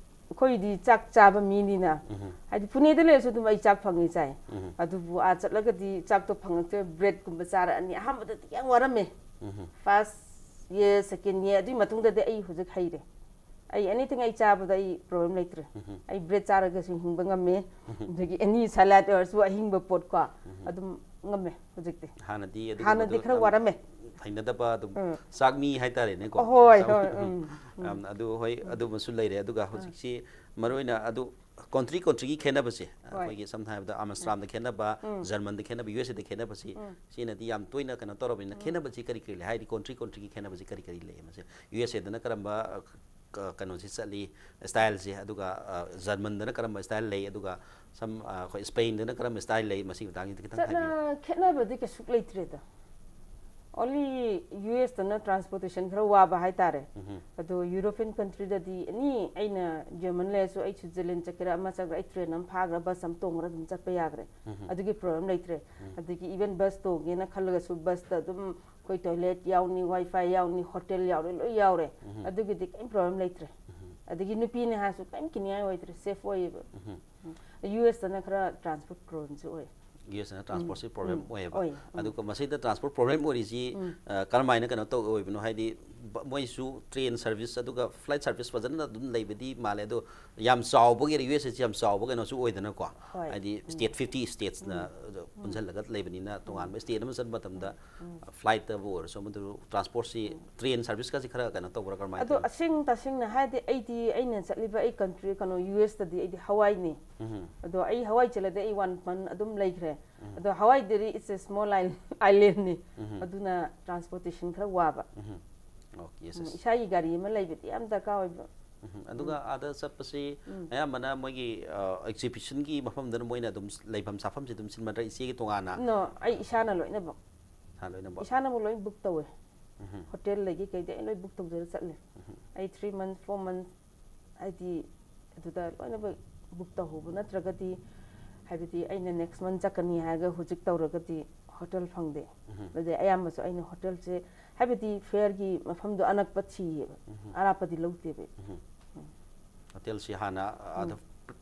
ꯑꯩꯈꯣꯏꯗꯤ ꯆꯥꯛ ꯆꯥꯕ ꯃꯤꯅꯤꯅ, ꯎꯝ꯫ ꯍꯥꯏꯗꯤ, ꯄꯨꯅꯦꯗ ꯂꯩꯔꯁꯨ ꯑꯗꯨꯝ ꯑꯩ ꯆꯥꯛ ꯐꯪꯉꯤ ꯆꯥꯏ꯫ ꯎꯝ꯫ ꯑꯗꯨꯕꯨ ꯑꯥ ꯆꯠꯂꯒꯗꯤ ꯆꯥꯛꯇꯣ ꯐꯪꯉꯛꯇ꯭ꯔꯦ, ꯕ꯭ꯔꯦꯗꯀꯨꯝꯕ ꯆꯥꯔꯛꯑꯅꯤ꯫ ꯑꯍꯥꯟꯕꯗꯗꯤ ꯌꯥꯝ ꯋꯥꯔꯝꯃꯦ꯫ ꯎꯝ꯫ ꯐꯥꯔꯁ ꯌꯔ, ꯁꯦꯀꯦꯟ ꯌꯔ, ꯑꯗꯨꯒꯤ ꯃꯇꯨꯡꯗꯗꯤ ꯑꯩ ꯍꯧꯖꯤꯛ ꯍꯩꯔꯦ꯫ ꯑꯩ ꯑꯦꯅꯤꯊꯤꯡ ꯑꯩ ꯆꯥꯕꯗ ꯑꯩ ꯄ꯭ꯔꯣꯕ꯭ꯂꯦꯝ ꯂꯩꯇ꯭ꯔꯦ꯫ ꯎꯝ꯫ ꯑꯩ ꯕ꯭ꯔꯦꯗ ꯆꯥꯔꯒꯁꯨ ꯍꯤꯡꯕ ꯉꯝꯃꯦ꯫ ꯎꯝ꯫ ꯑꯗꯒꯤ ꯑꯦꯅꯤ ꯁꯂꯥꯗ ꯑꯣꯏꯔꯁꯨ ꯑꯍꯤꯡꯕ ꯄꯣꯠꯀꯣ, ꯎꯝ꯫ ꯑꯗꯨꯝ ꯉꯝꯃꯦ ꯍꯧꯖꯤꯛꯇꯤ꯫ ꯍꯥꯟꯅꯗꯤ ꯑꯗꯨꯒꯨꯝꯕꯗꯣ ꯍꯥꯟꯅꯗꯤ ꯈꯔ ꯌꯥꯝ ꯋꯥꯔꯝꯃꯦ꯫ ꯍꯩꯅꯗꯕ ꯑꯗꯨꯝ ꯎꯝ꯫ ꯆꯥꯛ ꯃꯤ ꯍꯥꯏꯇꯥꯔꯦꯅꯦꯀꯣ꯫ ꯍꯣꯏ, ꯆꯥꯛ ꯍꯣꯏ, ꯎꯝ, ꯎꯝ꯫ ꯌꯥꯝꯅ ꯑꯗꯨ, ꯍꯣꯏ, ꯎꯝ꯫ ꯑꯗꯨꯃꯁꯨ ꯂꯩꯔꯦ꯫ ꯑꯗꯨꯒ ꯎꯝ꯫ ꯍꯧꯖꯤꯛꯁꯤ ꯃꯔꯨꯑꯣꯏꯅ ꯑꯗꯨ ꯀꯟꯇ꯭ꯔꯤ ꯀꯟꯇ꯭ꯔꯤꯒꯤ ꯈꯦꯠꯅꯕꯁꯦ, ꯑꯩꯈꯣꯏꯒꯤ ꯁꯝꯅ ꯍꯥꯏꯔꯕꯗ ꯑꯥꯝꯁꯇ꯭ꯔꯥꯝꯗ ꯈꯦꯠꯅꯕ, ꯖꯔꯃꯟꯗ ꯈꯦꯠꯅꯕ, ꯌꯨ ꯑꯦꯁ ꯑꯦꯗ ꯈꯦꯠꯅꯕꯁꯤ, ꯁꯤꯅꯗꯤ ꯌꯥꯝ ꯇꯣꯏꯅ ꯀꯩꯅꯣ ꯇꯧꯔꯕꯅꯤꯅ, ꯈꯦꯠꯅꯕꯁꯤ ꯀꯔꯤ ꯀꯔꯤ ꯂꯩ? ꯍꯥꯏꯗꯤ ꯀꯟꯇ꯭ꯔꯤ ꯀꯟꯇ꯭ꯔꯤꯒꯤ ꯈꯦꯠꯅꯕꯁꯤ ꯀꯔꯤ ꯀꯔꯤ ꯂꯩ? ꯃꯁꯤ ꯌꯨ ꯑꯦꯁ ꯑꯦꯗꯅ ꯀꯔꯝꯕ ꯑ, ꯀ- ꯀꯩꯅꯣꯁꯤ ꯆꯠꯂꯤ, ꯁ꯭ꯇꯥꯏꯜꯁꯤ, ꯑꯗꯨꯒ ꯑ, ꯖꯔꯃꯟꯗꯅ ꯀꯔꯝꯕ ꯁ꯭ꯇꯥꯏꯜ ꯂꯩ, ꯑꯗꯨꯒ ꯁꯝ ꯑ, ꯑꯩꯈꯣꯏ ꯁ꯭ꯄꯦꯟꯗꯅ ꯀꯔꯝꯕ ꯁ꯭ꯇꯥꯏꯜ ꯂꯩ? ꯃꯁꯤꯒꯤ ꯃꯇꯥꯡꯁꯤꯗ ꯈꯤꯇꯪ ꯆꯠꯅ ꯍꯥꯏꯕꯤꯌꯨ꯫ ꯈꯦꯠꯅꯕꯗꯤ ꯀꯩꯁꯨ ꯂꯩꯇ꯭ꯔꯦꯗ꯫ ꯑꯣꯟꯂꯤ ꯌꯨ ꯑꯦꯁꯇꯅ ꯇ꯭ꯔꯥꯟꯁꯄꯣꯔꯇꯦꯁꯟ ꯈꯔ ꯋꯥꯕ ꯍꯥꯏꯇꯥꯔꯦ꯫ ꯑꯗꯣ ꯌꯨꯔꯣꯄꯤꯌꯟ ꯀꯟꯇ꯭ꯔꯤꯗꯗꯤ ꯑꯦꯅꯤ, ꯑꯩꯅ ꯖꯔꯃꯟ ꯂꯩꯔꯁꯨ, ꯑꯩ ꯁ꯭ꯋꯤꯠꯖꯔꯂꯦꯟ ꯆꯠꯀꯦꯔꯥ ꯑꯃ ꯆꯠꯀꯦꯔꯥ, ꯑꯩ ꯇ꯭ꯔꯦꯟ ꯑꯃ ꯐꯥꯈ꯭ꯔꯥ, ꯕꯁ ꯑꯃ ꯇꯣꯡꯈ꯭ꯔꯥ ꯑꯗꯨꯝ ꯆꯠꯄ ꯌꯥꯈ꯭ꯔꯦ꯫ ꯑꯗꯨꯒꯤ ꯄ꯭ꯔꯣꯕ꯭ꯂꯦꯝ ꯂꯩꯇ꯭ꯔꯦ꯫ ꯑꯗꯒꯤ ꯏꯚꯟ ꯕꯁ ꯇꯣꯡꯒꯦꯅ ꯈꯜꯂꯒꯁꯨ ꯕꯁꯇ ꯑꯗꯨꯝ ꯑꯩꯈꯣꯏ ꯇꯣꯏꯂꯦꯠ ꯌꯥꯎꯅꯤ, ꯋꯥꯏꯐꯥꯏ ꯌꯥꯎꯅꯤ, ꯍꯣꯇꯦꯜ ꯌꯥꯎꯅꯤ, ꯂꯣꯏ ꯌꯥꯎꯔꯦ꯫ ꯑꯗꯨꯒꯤꯗꯤ ꯀꯔꯤꯝ ꯄ꯭ꯔꯣꯕ꯭ꯂꯦꯝ ꯂꯩꯇ꯭ꯔꯦ꯫ ꯑꯗꯒꯤ ꯅꯨꯄꯤꯅꯦ ꯍꯥꯏꯔꯁꯨ ꯀꯔꯤꯝ ꯀꯤꯅꯤꯡꯉꯥꯏ ꯑꯣꯏꯗ꯭ꯔꯦ, ꯁꯦꯐ ꯑꯣꯏꯌꯦꯕ꯫ ꯌꯨ ꯑꯦꯁꯇꯅ ꯈꯔ ꯇ꯭ꯔꯥꯟꯁꯄꯣꯔꯠ ꯄ꯭ꯔꯣꯕ꯭ꯂꯦꯝꯁꯨ ꯑꯣꯏ꯫ ꯌꯨ ꯑꯦꯁꯅ ꯇ꯭ꯔꯥꯟꯁꯄꯣꯔꯠꯁꯤ ꯄ꯭ꯔꯣꯕ꯭ꯂꯦꯝ ꯑꯣꯏꯌꯦꯕ꯫ ꯑꯣꯏ, ꯎꯝ꯫ ꯑꯗꯨꯒ ꯃꯁꯤꯗ ꯇ꯭ꯔꯥꯟꯁꯄꯣꯔꯠ ꯄ꯭ꯔꯣꯕ꯭ꯂꯦꯝ ꯑꯣꯏꯔꯤꯁꯤ ꯑ, ꯀꯔꯝꯍꯥꯏꯅ ꯀꯩꯅꯣ ꯇꯧ ꯑꯣꯏꯕꯅꯣ? ꯍꯥꯏꯗꯤ ꯕ- ꯃꯣꯏꯁꯨ ꯇ꯭ꯔꯦꯟ ꯁꯔꯚꯤꯁ ꯑꯗꯨꯒ ꯐ꯭ꯂꯥꯏꯠ ꯁꯔꯚꯤꯁ ꯐꯖꯅ ꯑꯗꯨꯝ ꯂꯩꯕꯗꯤ ꯃꯥꯜꯂꯦ, ꯑꯗꯣ ꯌꯥꯝ ꯆꯥꯎꯕꯒꯤ, ꯌꯨ ꯑꯦꯁ ꯑꯦꯁꯤ ꯌꯥꯝ ꯆꯥꯎꯕ ꯀꯩꯅꯣꯁꯨ ꯑꯣꯏꯗꯅꯀꯣ꯫ ꯍꯣꯏ꯫ ꯍꯥꯏꯗꯤ ꯁ꯭ꯇꯦꯠ ꯐꯤꯐꯇꯤ ꯁ꯭ꯇꯦꯠꯁꯅ ꯄꯨꯟꯁꯤꯜꯂꯒ ꯂꯩꯕꯅꯤꯅ, ꯇꯣꯉꯥꯟꯕ ꯁ꯭ꯇꯦꯠ ꯑꯃ ꯆꯠꯄ ꯃꯇꯝꯗ ꯐ꯭ꯂꯥꯏꯠꯇꯕꯨ ꯑꯣꯏꯔꯁꯨ, ꯑꯃꯗꯨ ꯇ꯭ꯔꯥꯟꯁꯄꯣꯔꯠꯁꯤ, ꯇ꯭ꯔꯦꯟ ꯁꯔꯚꯤꯁꯀꯁꯤ ꯈꯔ ꯀꯩꯅꯣ ꯇꯧꯕ꯭ꯔꯥ, ꯀꯔꯝꯍꯥꯏꯅ ꯑꯗꯣ ꯇꯧꯏ? ꯑꯁꯦꯡ ꯇꯁꯦꯡꯅ ꯍꯥꯏꯔꯗꯤ, ꯑꯩꯗꯤ ꯑꯩꯅ ꯆꯠꯂꯤꯕ ꯑꯩ ꯀꯟꯇ꯭ꯔꯤ, ꯀꯩꯅꯣ, ꯌꯨ ꯑꯦꯁꯇꯗꯤ ꯑꯩꯗꯤ ꯍꯋꯥꯏꯅꯤ꯫ ꯎꯝ꯫ ꯑꯗꯣ ꯑꯩ ꯍꯋꯥꯏ ꯆꯠꯂꯗꯤ ꯑꯩ ꯋꯥꯟ ꯃꯟ ꯑꯗꯨꯝ ꯂꯩꯈ꯭ꯔꯦ꯫ ꯑꯗꯣ ꯍꯋꯥꯏꯗꯗꯤ it's a small islandꯅꯤ꯫ ꯑꯗꯨꯅ ꯇ꯭ꯔꯥꯟꯁꯄꯣꯔꯇꯦꯁꯟ ꯈꯔ ꯋꯥꯕ꯫ ꯎꯝ꯫ ꯑꯣꯀꯦ, ꯌꯦꯁ, ꯎꯝ, ꯌꯦꯁ꯫ ꯏꯁꯥꯒꯤ ꯒꯥꯔꯤ ꯑꯃ ꯂꯩꯕꯗꯤ ꯌꯥꯝ ꯗꯔꯀꯥꯔ ꯑꯣꯏꯕ꯫ ꯎꯝ꯫ ꯑꯗꯨꯒ ꯑꯥꯗ ꯆꯠꯄꯁꯤ ꯎꯝ꯫ ꯑꯌꯥꯝꯕꯅ ꯃꯣꯏꯒꯤ ꯑꯦꯛꯖꯤꯕꯤꯁꯟꯒꯤ ꯃꯐꯝꯗꯅ ꯃꯣꯏꯅ ꯑꯗꯨꯝ ꯂꯩꯐꯝ ꯆꯥꯐꯝꯁꯤ ꯑꯗꯨꯝ ꯁꯤꯟꯕ ꯅꯠꯇ꯭ꯔꯒ ꯏꯆꯦꯒꯤ ꯇꯣꯉꯥꯟꯅ? ꯅꯣ, ꯑꯩ ꯏꯁꯥꯅ ꯂꯣꯏꯅꯃꯛ꯫ ꯏꯁꯥ ꯂꯣꯏꯅꯃꯛ? ꯏꯁꯥꯅꯃꯛ ꯂꯣꯏ ꯕꯨꯛ ꯇꯧꯋꯦ꯫ ꯎꯝ꯫ ꯍꯣꯇꯦꯜꯗꯒꯤ ꯀꯩꯗꯒꯤ ꯑꯩ ꯂꯣꯏ ꯕꯨꯛ ꯇꯧꯖꯔ ꯆꯠꯂꯦ꯫ ꯑꯩ ꯊ꯭ꯔꯤ ꯃꯟꯁ, ꯐꯣꯔ ꯃꯟꯁ, ꯍꯥꯏꯗꯤ ꯑꯗꯨꯗ ꯂꯣꯏꯅꯃꯛ ꯕꯨꯛ ꯇꯧꯍꯧꯕ ꯅꯠꯇ꯭ꯔꯒꯗꯤ, ꯍꯥꯏꯕꯗꯤ ꯑꯩꯅ ꯅꯦꯛꯁ ꯃꯟ ꯆꯠꯀꯅꯤ ꯍꯥꯏꯔꯒ ꯍꯧꯖꯤꯛ ꯇꯧꯔꯒꯗꯤ ꯍꯣꯇꯦꯜ ꯐꯪꯗꯦ꯫ ꯎꯝ꯫ ꯑꯗꯨꯗꯤ ꯑꯌꯥꯝꯕꯁꯨ ꯑꯩꯅ ꯍꯣꯇꯦꯜꯁꯦ, ꯍꯥꯏꯕꯗꯤ ꯐꯤꯌꯔꯒꯤ ꯃꯐꯝꯗꯣ ꯑꯅꯛꯄ ꯊꯤꯌꯦꯕ, ꯎꯝ꯫ ꯑꯔꯥꯞꯄꯗꯤ ꯂꯧꯗꯦꯕ꯫ ꯎꯝ꯫ ꯍꯣꯇꯦꯜꯁꯤ ꯍꯥꯟꯅ ꯑꯗ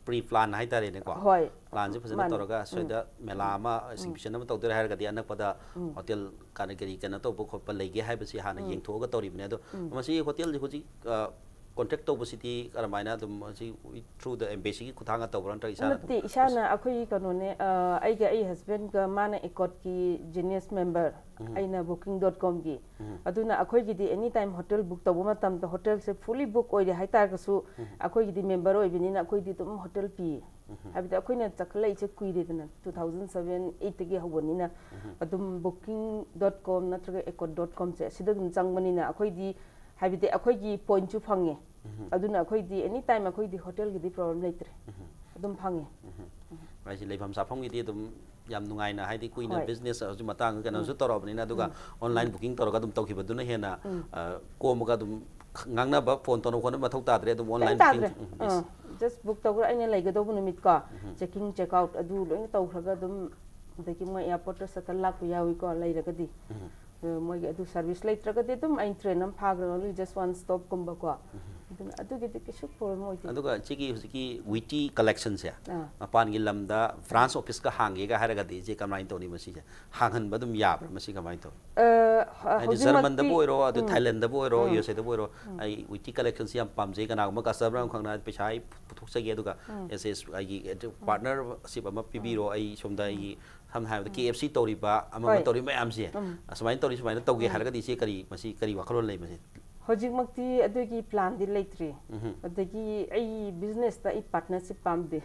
ꯄ꯭ꯔꯤ ꯄ꯭ꯂꯥꯟ ꯍꯥꯏꯇꯥꯔꯦꯅꯦꯀꯣ꯫ ꯍꯣꯏ꯫ ꯄ꯭ꯂꯥꯟꯁꯦ ꯐꯖꯅ ꯃꯥꯅꯦ꯫ ꯇꯧꯔꯒ ꯎꯝ꯫ ꯁꯣꯏꯗ ꯃꯦꯂꯥ ꯎꯝ꯫ ꯑꯃ, ꯎꯝ꯫ ꯑꯦꯛꯖꯤꯕꯤꯁꯟ ꯑꯃ ꯇꯧꯗꯣꯏꯔꯦ ꯍꯥꯏꯔꯒꯗꯤ ꯑꯅꯛꯄꯗ ꯎꯝ꯫ ꯍꯣꯇꯦꯜ ꯀꯔꯤ ꯀꯔꯤ ꯀꯩꯅꯣ ꯇꯧꯕ ꯈꯣꯠꯄ ꯂꯩꯒꯦ ꯍꯥꯏꯕꯁꯤ ꯍꯥꯟꯅ ꯎꯝ꯫ ꯌꯦꯡꯊꯣꯛꯑꯒ ꯇꯧꯔꯤꯕꯅꯦ꯫ ꯑꯗꯣ ꯎꯝ꯫ ꯃꯁꯤ ꯍꯣꯇꯦꯜꯁꯤ ꯍꯧꯖꯤꯛ ꯑ, ꯀꯣꯟꯇꯦꯛ ꯇꯧꯕꯁꯤꯗꯤ ꯀꯔꯝꯍꯥꯏꯅ ꯑꯗꯨꯝ ꯍꯧꯖꯤꯛ ꯊ꯭ꯔꯨ ꯗ ꯑꯦꯝꯕꯦꯁꯤꯒꯤ ꯈꯨꯠꯊꯥꯡꯗ ꯇꯧꯕ꯭ꯔꯥ ꯅꯠꯇ꯭ꯔꯒ ꯏꯁꯥꯅ? ꯅꯠꯇꯦ, ꯏꯁꯥꯅ ꯑꯩꯈꯣꯏꯒꯤ ꯀꯩꯅꯣꯅꯦ, ꯑ, ꯑꯩꯒ ꯑꯩ ꯍꯁꯕꯦꯟꯒ, ꯃꯥꯅ ꯑꯦꯀꯣꯠꯀꯤ ꯖꯦꯅꯤꯌꯁ ꯃꯦꯝꯕꯔ, ꯑꯩꯅ ꯕꯨꯀꯤꯡ ꯗꯣꯠ ꯀꯣꯝꯒꯤ꯫ ꯑꯗꯨꯅ ꯑꯩꯈꯣꯏꯒꯤꯗꯤ ꯑꯦꯅꯤ ꯇꯥꯏꯝ ꯍꯣꯇꯦꯜ ꯕꯨꯛ ꯇꯧꯕ ꯃꯇꯝꯗ ꯍꯣꯇꯦꯜꯁꯦ ꯐꯨꯜꯂꯤ ꯕꯨꯛ ꯑꯣꯏꯔꯦ ꯍꯥꯏꯇꯥꯔꯒꯁꯨ, ꯑꯩꯈꯣꯏꯒꯤꯗꯤ ꯃꯦꯝꯕꯔ ꯑꯣꯏꯕꯅꯤꯅ ꯑꯩꯈꯣꯏꯗꯤ ꯑꯗꯨꯝ ꯍꯣꯇꯦꯜ ꯄꯤꯌꯦ꯫ ꯍꯥꯏꯕꯗꯤ ꯑꯩꯈꯣꯏꯅ ꯆꯠꯈꯠꯂꯛꯏꯁꯦ ꯀꯨꯏꯔꯦꯗꯅ, ꯇꯨ ꯊꯥꯎꯖꯟ ꯁꯚꯦꯟ ꯑꯩꯠꯇꯒꯤ ꯍꯧꯕꯅꯤꯅ, ꯑꯗꯨꯝ ꯕꯨꯀꯤꯡ ꯗꯣꯠ ꯀꯣꯝ ꯅꯠꯇ꯭ꯔꯒ ꯑꯦꯀꯣꯠ ꯗꯣꯠ ꯀꯣꯝꯁꯦ ꯑꯁꯤꯗ ꯑꯗꯨꯝ ꯆꯪꯕꯅꯤꯅ ꯑꯩꯈꯣꯏꯗꯤ, ꯍꯥꯏꯕꯗꯤ ꯑꯩꯈꯣꯏꯒꯤ ꯄꯣꯏꯟꯠꯁꯨ ꯐꯪꯉꯦ꯫ ꯑꯗꯨꯅ ꯑꯩꯈꯣꯏꯗꯤ ꯑꯦꯅꯤ ꯇꯥꯏꯝ ꯑꯩꯈꯣꯏꯗꯤ ꯍꯣꯇꯦꯜꯒꯤꯗꯤ ꯄ꯭ꯔꯣꯕ꯭ꯂꯦꯝ ꯂꯩꯇ꯭ꯔꯦ, ꯑꯗꯨꯝ ꯐꯪꯉꯦ꯫ ꯍꯥꯏꯁꯦ ꯂꯩꯐꯝ ꯆꯥꯐꯝꯒꯤꯗꯤ ꯑꯗꯨꯝ ꯌꯥꯝ ꯅꯨꯡꯉꯥꯏꯅ, ꯍꯥꯏꯗꯤ ꯀꯨꯏꯅ ꯍꯣꯏ꯫ ꯕꯤꯖꯤꯅꯦꯁ ꯍꯧꯖꯤꯛ ꯃꯇꯥꯡ ꯀꯩꯅꯣꯁꯨ ꯇꯧꯔꯛꯑꯕꯅꯤꯅ, ꯑꯗꯨꯒ ꯑꯣꯟꯂꯥꯏꯟ ꯕꯨꯀꯤꯡ ꯇꯧꯔꯒ ꯑꯗꯨꯝ ꯇꯧꯈꯤꯕꯗꯨꯅ ꯍꯦꯟꯅ, ꯑ, ꯀꯣꯝꯃꯒ ꯑꯗꯨꯝ ꯉꯥꯡꯅꯕ, ꯐꯣꯟ ꯇꯧꯅꯕ ꯈꯣꯠꯅꯕ ꯃꯊꯧ ꯇꯥꯗ꯭ꯔꯦ, ꯑꯗꯨꯝ ꯑꯣꯟꯂꯥꯏꯟ ꯀꯩꯝ ꯇꯥꯗ꯭ꯔꯦ꯫ ꯕꯨꯀꯤꯡ꯫ ꯑꯥ, ꯖꯁ ꯕꯨꯛ ꯇꯧꯈ꯭ꯔ ꯑꯩꯅ ꯂꯩꯒꯗꯧꯕ ꯅꯨꯃꯤꯠꯀꯣ, ꯆꯦꯛꯀꯤꯡ ꯆꯦꯛ ꯑꯥꯎꯠ ꯑꯗꯨ ꯂꯣꯏꯅ ꯇꯧꯈ꯭ꯔꯒ ꯑꯗꯨꯝ, ꯑꯗꯒꯤ ꯃꯣꯏ ꯑꯦꯌꯥꯔꯄꯣꯔꯠꯇ ꯁꯠꯇꯜ ꯂꯥꯛꯄ ꯌꯥꯎꯏꯀꯣ, ꯂꯩꯔꯒꯗꯤ꯫ ꯑ, ꯃꯣꯏꯒꯤ ꯑꯗꯨ ꯁꯥꯔꯚꯤꯁ ꯂꯩꯇ꯭ꯔꯒꯗꯤ ꯑꯗꯨꯝ ꯑꯩꯅ ꯇ꯭ꯔꯦꯟ ꯑꯃ ꯐꯥꯈ꯭ꯔꯒ, only just one stop ꯀꯨꯝꯕꯀꯣ꯫ ꯑꯗꯨꯅ ꯑꯗꯨꯒꯤꯗꯤ ꯀꯩꯁꯨ ꯄ꯭ꯔꯣꯕ꯭ꯂꯦꯝ ꯑꯣꯏꯗꯦ꯫ ꯑꯗꯨꯒ ꯏꯆꯦꯒꯤ ꯍꯧꯖꯤꯛꯀꯤ ꯋꯤꯇꯤ ꯀꯂꯦꯛꯁꯟꯁꯦ ꯑꯥ꯫ ꯃꯄꯥꯟꯒꯤ ꯂꯝꯗ ꯕ꯭ꯔꯥꯟꯁ ꯑꯣꯐꯤꯁꯀ ꯍꯥꯡꯒꯦꯒ ꯍꯥꯏꯔꯒꯗꯤ ꯏꯆꯦ ꯀꯃꯥꯏꯅ ꯇꯧꯅꯤ? ꯃꯁꯤꯁꯦ ꯍꯥꯡꯍꯟꯕ ꯑꯗꯨꯝ ꯌꯥꯕ꯭ꯔꯥ? ꯃꯁꯤ ꯀꯃꯥꯏꯅ ꯇꯧꯅꯤ? ꯑ, ꯍ- ꯍꯥꯏꯗꯤ ꯍꯧꯖꯤꯛꯃꯛꯇꯤ ꯖꯔꯃꯟꯗꯕꯨ ꯑꯣꯏꯔꯣ, ꯑꯗꯨ ꯎꯝ꯫ ꯊꯥꯏꯂꯦꯟꯗꯗꯕꯨ ꯑꯣꯏꯔꯣ, ꯎꯝ꯫ ꯌꯨ ꯑꯦꯁ ꯑꯦꯗꯕꯨ ꯑꯣꯏꯔꯣ, ꯑꯩ ꯋꯤꯇꯤ ꯀꯂꯦꯛꯁꯟꯁꯤ ꯌꯥꯝ ꯄꯥꯝꯖꯩ, ꯀꯅꯥꯒꯨꯝꯕ ꯀꯁꯇꯃꯔ ꯑꯃꯈꯛꯅ ꯄꯩꯁꯥ ꯑꯩ ꯄꯨꯊꯣꯛꯆꯒꯦ, ꯑꯗꯨꯒ ꯑꯦꯁ ꯑꯦꯁ ꯑꯩꯒꯤ ꯄꯥꯔꯠꯅꯔꯁꯤꯞ ꯑꯃ ꯄꯤꯕꯤꯔꯣ, ꯑꯩ ꯁꯣꯝꯗ ꯑꯩꯒꯤ ꯁꯝꯅ ꯍꯥꯏꯔꯕꯗ ꯀꯦ ꯑꯦꯐ ꯁꯤ ꯇꯧꯔꯤꯕ ꯑꯃ ꯑꯃ ꯍꯣꯏ꯫ ꯇꯧꯔꯤꯕ ꯃꯌꯥꯝꯁꯦ ꯎꯝ꯫ ꯑꯁꯨꯃꯥꯏꯅ ꯇꯧꯔꯤ, ꯁꯨꯃꯥꯏꯅ ꯇꯧꯒꯦ ꯍꯥꯏꯔꯒꯗꯤ ꯏꯆꯦ ꯀꯔꯤ, ꯃꯁꯤ ꯀꯔꯤ ꯋꯥꯈꯜꯂꯣꯟ ꯂꯩ ꯃꯁꯤ? ꯍꯧꯖꯤꯛꯃꯛꯇꯤ ꯑꯗꯨꯒꯤ ꯄ꯭ꯂꯥꯟꯗꯤ ꯂꯩꯇ꯭ꯔꯤ꯫ ꯑꯗꯒꯤ ꯑꯩ ꯕꯤꯖꯤꯅꯦꯁꯇ ꯑꯩ ꯄꯥꯔꯠꯅꯔꯁꯤꯞ ꯄꯥꯝꯗꯦ꯫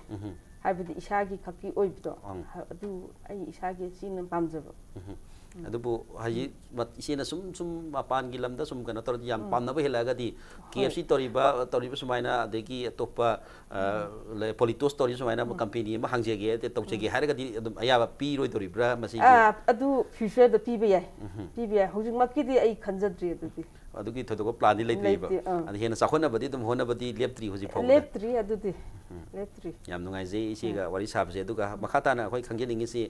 ꯍꯥꯏꯕꯗꯤ ꯏꯁꯥꯒꯤ ꯈꯛꯀꯤ ꯑꯣꯏꯕꯗꯣ, ꯑꯪ꯫ ꯍ- ꯑꯗꯨ ꯑꯩ ꯏꯁꯥꯒꯤ ꯁꯤꯅ ꯄꯥꯝꯖꯕ꯫ ꯑꯗꯨꯕꯨ ꯍꯧꯖꯤꯛ ꯃ- ꯏꯆꯦꯅ ꯁꯨꯝ ꯁꯨꯝ ꯃꯄꯥꯟꯒꯤ ꯂꯝꯗ ꯁꯨꯝ ꯀꯩꯅꯣ ꯇꯧꯔꯗꯤ ꯌꯥꯝ ꯄꯥꯝꯅꯕ ꯍꯦꯜꯂꯛꯑꯒꯗꯤ, ꯀꯦ ꯑꯦꯐ ꯁꯤ ꯇꯧꯔꯤꯕ, ꯇꯧꯔꯤꯕ ꯁꯨꯃꯥꯏꯅ, ꯑꯗꯒꯤ ꯑꯇꯣꯞꯄ, ꯑ, ꯂꯩ- ꯄꯣꯂꯤꯇꯣꯁ ꯇꯧꯔꯤꯕ ꯁꯨꯃꯥꯏꯅ ꯀꯝꯄꯦꯅꯤ ꯑꯃ ꯍꯥꯡꯖꯒꯦ, ꯇꯧꯖꯒꯦ ꯍꯥꯏꯔꯒꯗꯤ ꯑꯗꯨꯝ ꯑꯌꯥꯕ ꯄꯤꯔꯣꯏꯗꯧꯔꯤꯕ꯭ꯔꯥ ꯃꯁꯤꯒꯤ? ꯑꯥ, ꯑꯗꯨ ꯐ꯭ꯌꯨꯆꯔꯗ ꯄꯤꯕ ꯌꯥꯏ, ꯄꯤꯕ ꯌꯥꯏ꯫ ꯍꯧꯖꯤꯛꯃꯛꯀꯤꯗꯤ ꯑꯩ ꯈꯟꯖꯗ꯭ꯔꯤ ꯑꯗꯨꯗꯤ꯫ ꯑꯗꯨꯒꯤ ꯊꯣꯏꯗꯣꯛꯄ ꯄ꯭ꯂꯥꯟꯗꯤ ꯂꯩꯇ꯭ꯔꯤꯕ? ꯂꯩꯇꯦ, ꯑꯥ꯫ ꯑꯗ ꯍꯦꯟꯅ ꯆꯥꯎꯈꯠꯅꯕꯗꯤ ꯑꯗꯨꯝ ꯍꯣꯠꯅꯕꯗꯤ ꯂꯦꯞꯇ꯭ꯔꯤ ꯍꯧꯖꯤꯛ ꯐꯥꯎꯕꯗ? ꯂꯦꯞꯇ꯭ꯔꯤ ꯑꯗꯨꯗꯤ, ꯂꯦꯞꯇ꯭ꯔꯤ꯫ ꯌꯥꯝ ꯅꯨꯡꯉꯥꯏꯖꯩ ꯏꯆꯦꯒ ꯋꯥꯔꯤ ꯁꯥꯕꯁꯦ꯫ ꯑꯗꯨꯒ ꯃꯈꯥ ꯇꯥꯅ ꯑꯩꯈꯣꯏ ꯈꯪꯖꯅꯤꯡꯉꯤꯁꯤ,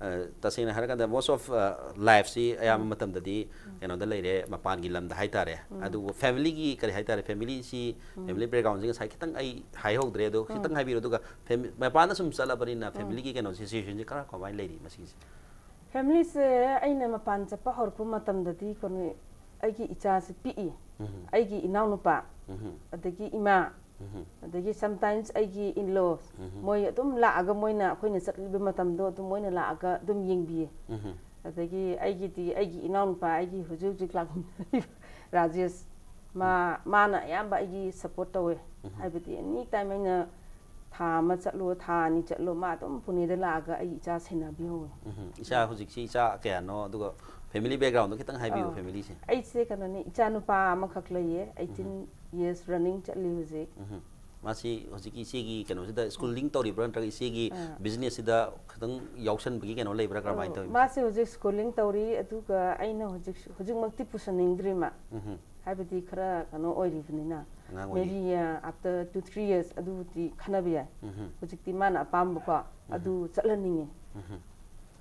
ꯑ, ꯇꯁꯦꯡꯅ ꯍꯥꯏꯔꯀꯥꯟꯗ most of, ꯑ, ꯂꯥꯏꯐꯁꯤ ꯑꯌꯥꯝꯕ ꯃꯇꯝꯗꯗꯤ ꯀꯩꯅꯣꯗ ꯂꯩꯔꯦ, ꯃꯄꯥꯟꯒꯤ ꯂꯝꯗ ꯍꯥꯏꯇꯥꯔꯦ꯫ ꯑꯗꯨꯕꯨ ꯐꯦꯃꯤꯂꯤꯒꯤ ꯀꯔꯤ ꯍꯥꯏꯇꯥꯔꯦ, ꯐꯦꯃꯤꯂꯤꯁꯤ, ꯐꯦꯃꯤꯂꯤ ꯕꯦꯛꯒ꯭ꯔꯥꯎꯟꯁꯤ ꯉꯁꯥꯏ ꯈꯤꯇꯪ ꯑꯩ ꯍꯥꯏꯍꯧꯗ꯭ꯔꯦ, ꯑꯗꯣ ꯈꯤꯇꯪ ꯍꯥꯏꯕꯤꯔꯣ꯫ ꯑꯗꯨꯒ ꯐꯦꯃꯤ- ꯃꯄꯥꯟꯗ ꯁꯨꯝ ꯆꯠꯂꯕꯅꯤꯅ ꯐꯦꯃꯤꯂꯤꯒꯤ ꯀꯩꯅꯣꯁꯤ, ꯁꯤꯆꯨꯋꯦꯁꯟꯁꯤ ꯈꯔ ꯀꯃꯥꯏꯅ ꯂꯩꯔꯤ ꯃꯁꯤꯒꯤꯁꯦ? ꯐꯦꯃꯤꯂꯤꯁꯦ ꯑꯩꯅ ꯃꯄꯥꯟ ꯆꯠꯄ ꯍꯧꯔꯛꯄ ꯃꯇꯝꯗꯗꯤ ꯀꯩꯅꯣ, ꯑꯩꯒꯤ ꯏꯆꯥꯁꯤ ꯄꯤꯛꯏ, ꯑꯩꯒꯤ ꯏꯅꯥꯎꯅꯨꯄꯥ, ꯎꯝ, ꯑꯗꯒꯤ ꯏꯃꯥ, ꯎꯝ, ꯑꯗꯒꯤ sometimes ꯑꯩꯒꯤ in-laws, ꯎꯝ, ꯃꯣꯏ ꯑꯗꯨꯝ ꯂꯥꯛꯑꯒ, ꯃꯣꯏꯅ ꯑꯩꯈꯣꯏꯅ ꯆꯠꯂꯤꯕ ꯃꯇꯝꯗꯣ ꯑꯗꯨꯝ ꯃꯣꯏꯅ ꯂꯥꯛꯑꯒ ꯑꯗꯨꯝ ꯌꯦꯡꯕꯤꯌꯦ꯫ ꯎꯝ, ꯑꯗꯒꯤ ꯑꯩꯒꯤꯗꯤ ꯑꯩꯒꯤ ꯏꯅꯥꯎꯅꯨꯄꯥ, ꯑꯩꯒꯤ ꯍꯧꯖꯤꯛ ꯍꯧꯖꯤꯛ ꯂꯥꯛꯃꯤꯟꯅꯔꯤꯕ ꯔꯥꯖꯦꯁ, ꯃꯥ ꯃꯥꯅ ꯑꯌꯥꯝꯕ ꯑꯩꯒꯤ support ꯇꯧꯋꯦ꯫ ꯎꯝ, ꯍꯥꯏꯕꯗꯤ any time ꯑꯩꯅ ꯊꯥ ꯑꯃ ꯆꯠꯂꯣ, ꯊꯥ ꯑꯅꯤ ꯆꯠꯂꯣ, ꯃꯥ ꯑꯗꯨꯝ ꯄꯨꯅꯦꯗ ꯂꯥꯛꯑꯒ ꯑꯩ ꯏꯆꯥ ꯁꯦꯟꯅꯕꯤꯍꯧꯋꯦ꯫ ꯎꯝ꯫ ꯏꯆꯥ ꯍꯧꯖꯤꯛꯁꯤ ꯏꯆꯥ ꯀꯌꯥꯅꯣ, ꯑꯗꯨꯒ family background ꯗꯣ ꯈꯤꯇꯪ ꯍꯥꯏꯕꯤꯌꯨ, ꯑꯥ꯫ family ꯁꯦ꯫ ꯑꯩꯁꯦ ꯀꯩꯅꯣꯅꯦ, ꯏꯆꯥ ꯅꯨꯄꯥ ꯑꯃꯈꯛ ꯂꯩꯌꯦ, eighteen years running ꯆꯠꯂꯤ ꯍꯧꯖꯤꯛ꯫ ꯎꯝ꯫ ꯃꯥꯁꯤ ꯍꯧꯖꯤꯛꯀꯤ ꯏꯆꯦꯒꯤ ꯀꯩꯅꯣꯁꯤꯗ schooling ꯇꯧꯔꯤꯕ꯭ꯔꯥ, ꯅꯠꯇ꯭ꯔꯒ ꯏꯆꯦꯒꯤ ꯑꯥ꯫ Business ꯁꯤꯗ ꯈꯤꯇꯪ ꯌꯥꯎꯁꯟꯕꯒꯤ ꯀꯩꯅꯣ ꯂꯩꯕ꯭ꯔꯥ, ꯀꯔꯝꯍꯥꯏꯅ ꯇꯧꯋꯤ? ꯃꯥꯁꯦ ꯍꯧꯖꯤꯛ schooling ꯇꯧꯔꯤ, ꯑꯗꯨꯒ ꯑꯩꯅ ꯍꯧꯖꯤꯛ, ꯍꯧꯖꯤꯛꯃꯛꯇꯤ ꯄꯨꯁꯟꯅꯤꯡꯗ꯭ꯔꯤ ꯃꯥ꯫ ꯎꯝ꯫ ꯍꯥꯏꯕꯗꯤ ꯈꯔ ꯀꯩꯅꯣ ꯑꯣꯏꯔꯤꯕꯅꯤꯅ꯫ ꯑꯉꯥꯡ ꯑꯣꯏꯔꯤ꯫ Maybe, uh, after two, three years ꯑꯗꯨꯕꯨꯗꯤ ꯈꯟꯅꯕ ꯌꯥꯏ꯫ ꯎꯝ꯫ ꯍꯧꯖꯤꯛꯇꯤ ꯃꯥꯅ ꯑꯄꯥꯝꯕꯀꯣ, ꯑꯗꯨ ꯆꯠꯍꯟꯅꯤꯡꯉꯤ꯫ ꯎꯝ꯫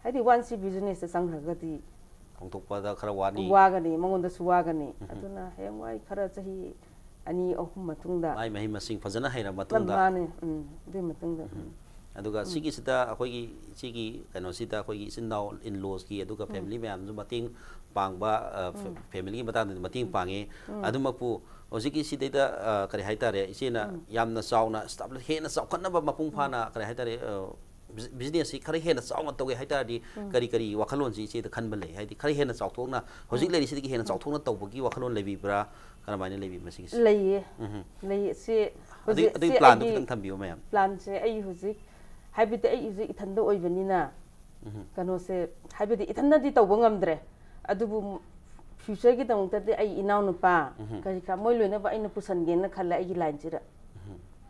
ꯍꯥꯏꯗꯤ once ꯁꯤ business ꯇ ꯆꯪꯈ꯭ꯔꯒꯗꯤ ꯍꯣꯡꯗꯣꯛꯄꯗ ꯈꯔ ꯋꯥꯅꯤ꯫ ꯋꯥꯒꯅꯤ, ꯃꯉꯣꯟꯗꯁꯨ ꯋꯥꯒꯅꯤ꯫ ꯑꯗꯨꯅ ꯍꯌꯦꯡꯋꯥꯏ ꯈꯔ ꯆꯍꯤ ꯑꯅꯤ, ꯑꯍꯨꯝ ꯃꯇꯨꯡꯗ꯫ ꯃꯥꯏ ꯃꯍꯩ ꯃꯁꯤꯡ ꯐꯖꯅ ꯍꯩꯔ ꯌꯥꯝ ꯃꯇꯨꯡꯗ꯫ ꯃꯥꯅꯦ, ꯎꯝ, ꯑꯗꯨꯒꯤ ꯃꯇꯨꯡꯗ꯫ ꯎꯝ꯫ ꯑꯗꯨꯒ ꯁꯤꯒꯤꯁꯤꯗ ꯑꯩꯈꯣꯏꯒꯤ ꯁꯤꯒꯤ ꯀꯩꯅꯣꯁꯤꯗ ꯑꯩꯈꯣꯏꯒꯤ ꯏꯆꯤꯟ ꯏꯅꯥꯎ in-laws ꯀꯤ ꯑꯗꯨꯒ family ꯃꯌꯥꯝꯁꯨ ꯃꯇꯦꯡ ꯄꯥꯡꯕ, ꯑ, ꯐꯦ-, family ꯒꯤ ꯃꯇꯥꯡꯗꯗꯤ ꯃꯇꯦꯡ ꯄꯥꯡꯉꯤ꯫ ꯑꯗꯨꯃꯛꯄꯨ ꯍꯧꯖꯤꯛꯀꯤ ꯁꯤꯗꯩꯗ, ꯑ, ꯀꯔꯤ ꯍꯥꯏꯇꯥꯔꯦ, ꯏꯆꯦꯅ ꯌꯥꯝꯅ ꯆꯥꯎꯅ establish, ꯍꯦꯟꯅ ꯆꯥꯎꯈꯠꯅꯕ ꯃꯄꯨꯡ ꯐꯥꯅ, ꯀꯔꯤ ꯍꯥꯏꯇꯥꯔꯦ, ꯑ, ꯕꯤꯖ-, business ꯁꯤ ꯈꯔ ꯍꯦꯟꯅ ꯆꯥꯎꯅ ꯇꯧꯒꯦ ꯍꯥꯏ ꯇꯥꯔꯗꯤ ꯀꯔꯤ ꯀꯔꯤ ꯋꯥꯈꯜꯂꯣꯟꯁꯤ ꯏꯆꯦꯗ ꯈꯟꯕ ꯂꯩ? ꯍꯥꯏꯗꯤ ꯈꯔ ꯍꯦꯟꯅ ꯆꯥꯎꯊꯣꯛꯅ, ꯍꯧꯖꯤꯛ ꯂꯩꯔꯤꯁꯤꯗꯒꯤ ꯍꯦꯟꯅ ꯆꯥꯎꯊꯣꯛꯅ ꯇꯧꯕꯒꯤ ꯋꯥꯈꯜꯂꯣꯟ ꯂꯩꯕꯤꯕ꯭ꯔꯥ? ꯀꯔꯝꯍꯥꯏꯅ ꯂꯩꯕꯤ ꯃꯁꯤꯒꯤꯁꯤ? ꯂꯩꯌꯦ꯫ ꯎꯝ꯫ ꯂꯩꯌꯦ꯫ ꯁꯤ ꯑꯗꯨꯒꯤ, ꯍꯧꯖꯤꯛ ꯑꯗꯨꯒꯤ ꯁꯤ plan ꯗꯨ ꯑꯩꯒꯤ ꯈꯤꯇꯪ ꯊꯝꯕꯤꯌꯨ ꯃꯌꯥꯝ꯫ Plan ꯁꯦ ꯑꯩ ꯍꯧꯖꯤꯛ, ꯍꯥꯏꯕꯗꯤ ꯑꯩ ꯍꯧꯖꯤꯛ ꯏꯊꯟꯗ ꯑꯣꯏꯕꯅꯤꯅ, ꯎꯝ꯫ ꯀꯩꯅꯣꯁꯦ, ꯍꯥꯏꯕꯗꯤ ꯏꯊꯟꯗꯗꯤ ꯇꯧꯕ ꯉꯝꯗ꯭ꯔꯦ, ꯑꯗꯨꯕꯨ future ꯒꯤꯗꯃꯛꯇꯗꯤ ꯑꯩ ꯏꯅꯥꯎꯅꯨꯄꯥ, ꯀꯔꯤ ꯀꯔꯥ, ꯃꯣꯏ ꯂꯣꯏꯅꯕ ꯑꯩꯅ ꯄꯨꯁꯟꯒꯦꯅ ꯈꯜꯂꯦ ꯑꯩꯒꯤ line ꯁꯤꯗ꯫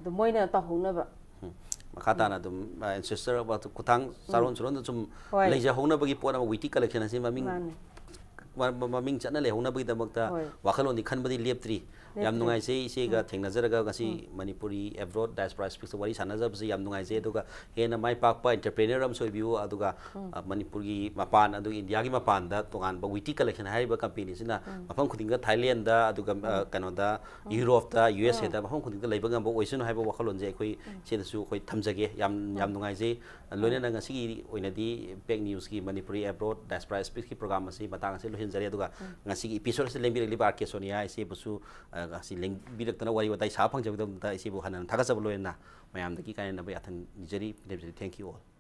ꯑꯗꯣ ꯃꯣꯏꯅ ꯇꯧꯍꯧꯅꯕ꯫ ꯎꯝ꯫ ꯃꯈꯥ ꯇꯥꯅ ꯑꯗꯨꯝ, ꯑ, ancestor ꯈꯨꯊꯥꯡ ꯆꯥꯔꯣꯟ ꯁꯨꯔꯣꯟꯗ ꯁꯨꯝ ꯍꯣꯏ꯫ ꯂꯩꯖꯍꯧꯅꯕꯒꯤ ꯄꯣꯠ ꯑꯃ, ꯋꯤꯇꯤ collection ꯑꯁꯤ ꯃꯃꯤꯡ, ꯃꯥꯅꯦ꯫ ꯃ-, ꯃ-, ꯃꯃꯤꯡ ꯆꯠꯅ ꯂꯩꯍꯧꯅꯕꯒꯤꯗꯃꯛꯇ ꯍꯣꯏ꯫ ꯋꯥꯈꯜꯂꯣꯟꯗꯤ ꯈꯟꯕꯗꯤ ꯂꯦꯞꯇ꯭ꯔꯤ꯫ ꯌꯥꯝ ꯂꯦꯞꯇ꯭ꯔꯤ꯫ ꯅꯨꯡꯉꯥꯏꯖꯩ ꯏꯆꯦꯒ ꯊꯦꯡꯅꯖꯔꯒ ꯉꯁꯤ ꯃꯅꯤꯄꯨꯔꯤ abroad diaspora speaks ꯇ ꯋꯥꯔꯤ ꯁꯥꯟꯅꯖꯕꯁꯦ ꯌꯥꯝ ꯅꯨꯡꯉꯥꯏꯖꯩ꯫ ꯑꯗꯨꯒ ꯍꯦꯟꯅ ꯃꯥꯏ ꯄꯥꯛꯄ entrepreneur ꯑꯃꯁꯨ ꯑꯣꯏꯕꯤꯌꯨ, ꯑꯗꯨꯒ, ꯑ, ꯃꯅꯤꯄꯨꯔꯒꯤ ꯃꯄꯥꯟ, ꯑꯗꯨꯒ ꯏꯟꯗꯤꯌꯥꯒꯤ ꯃꯄꯥꯟꯗ ꯇꯣꯉꯥꯟꯕ ꯋꯤꯇꯤ collection ꯍꯥꯏꯔꯤꯕ company ꯁꯤꯅ ꯃꯐꯝ ꯈꯨꯗꯤꯡꯗ, ꯊꯥꯏꯂꯦꯟꯗ, ꯑꯗꯨꯒ, ꯑ, ꯀꯩꯅꯣꯗ, ꯌꯨꯔꯣꯞꯇ, ꯌꯨ ꯑꯦꯁ ꯑꯦꯗ, ꯃꯐꯝ ꯈꯨꯗꯤꯡꯗ ꯂꯩꯕ ꯉꯝꯕ ꯑꯣꯏꯁꯅꯨ ꯍꯥꯏꯕ ꯋꯥꯈꯜꯂꯣꯟꯁꯦ ꯑꯩꯈꯣꯏ ꯁꯤꯗꯁꯨ ꯑꯩꯈꯣꯏ ꯊꯝꯖꯒꯦ꯫ ꯌꯥꯝ, ꯌꯥꯝ ꯅꯨꯡꯉꯥꯏꯖꯩ꯫ ꯂꯣꯏꯅꯅ ꯉꯁꯤꯒꯤ ꯑꯣꯏꯅꯗꯤ Pek News ꯀꯤ ꯃꯅꯤꯄꯨꯔꯤ abroad diaspora speaks ꯀꯤ program ꯑꯁꯤ ꯃꯇꯥꯡ ꯑꯁꯤ ꯂꯣꯏꯁꯤꯟꯖꯔꯦ꯫ ꯑꯗꯨꯒ ꯉꯁꯤꯒꯤ episode ꯑꯁꯤ ꯂꯦꯡꯕꯤꯔꯛꯂꯤꯕ ꯑꯥꯔ ꯀꯦ ꯁꯣꯅꯤꯌꯥ ꯏꯆꯦꯕꯨꯁꯨ, ꯑ, ꯑꯁꯤ ꯂꯦꯡꯕꯤꯔꯛꯇꯅ ꯋꯥꯔꯤ ꯋꯥꯇꯥꯏ ꯁꯥꯕ ꯐꯪꯖꯕꯒꯤꯗꯃꯛꯇ ꯏꯆꯦꯕꯨ ꯍꯟꯅ ꯊꯥꯒꯠꯆꯕ ꯂꯣꯏꯅꯅ ꯃꯌꯥꯝꯗꯒꯤ ꯀꯥꯏꯅꯅꯕ ꯌꯥꯊꯪ ꯅꯤꯖꯔꯤ, ꯂꯦꯞꯖꯔꯤ꯫ Thank you all꯫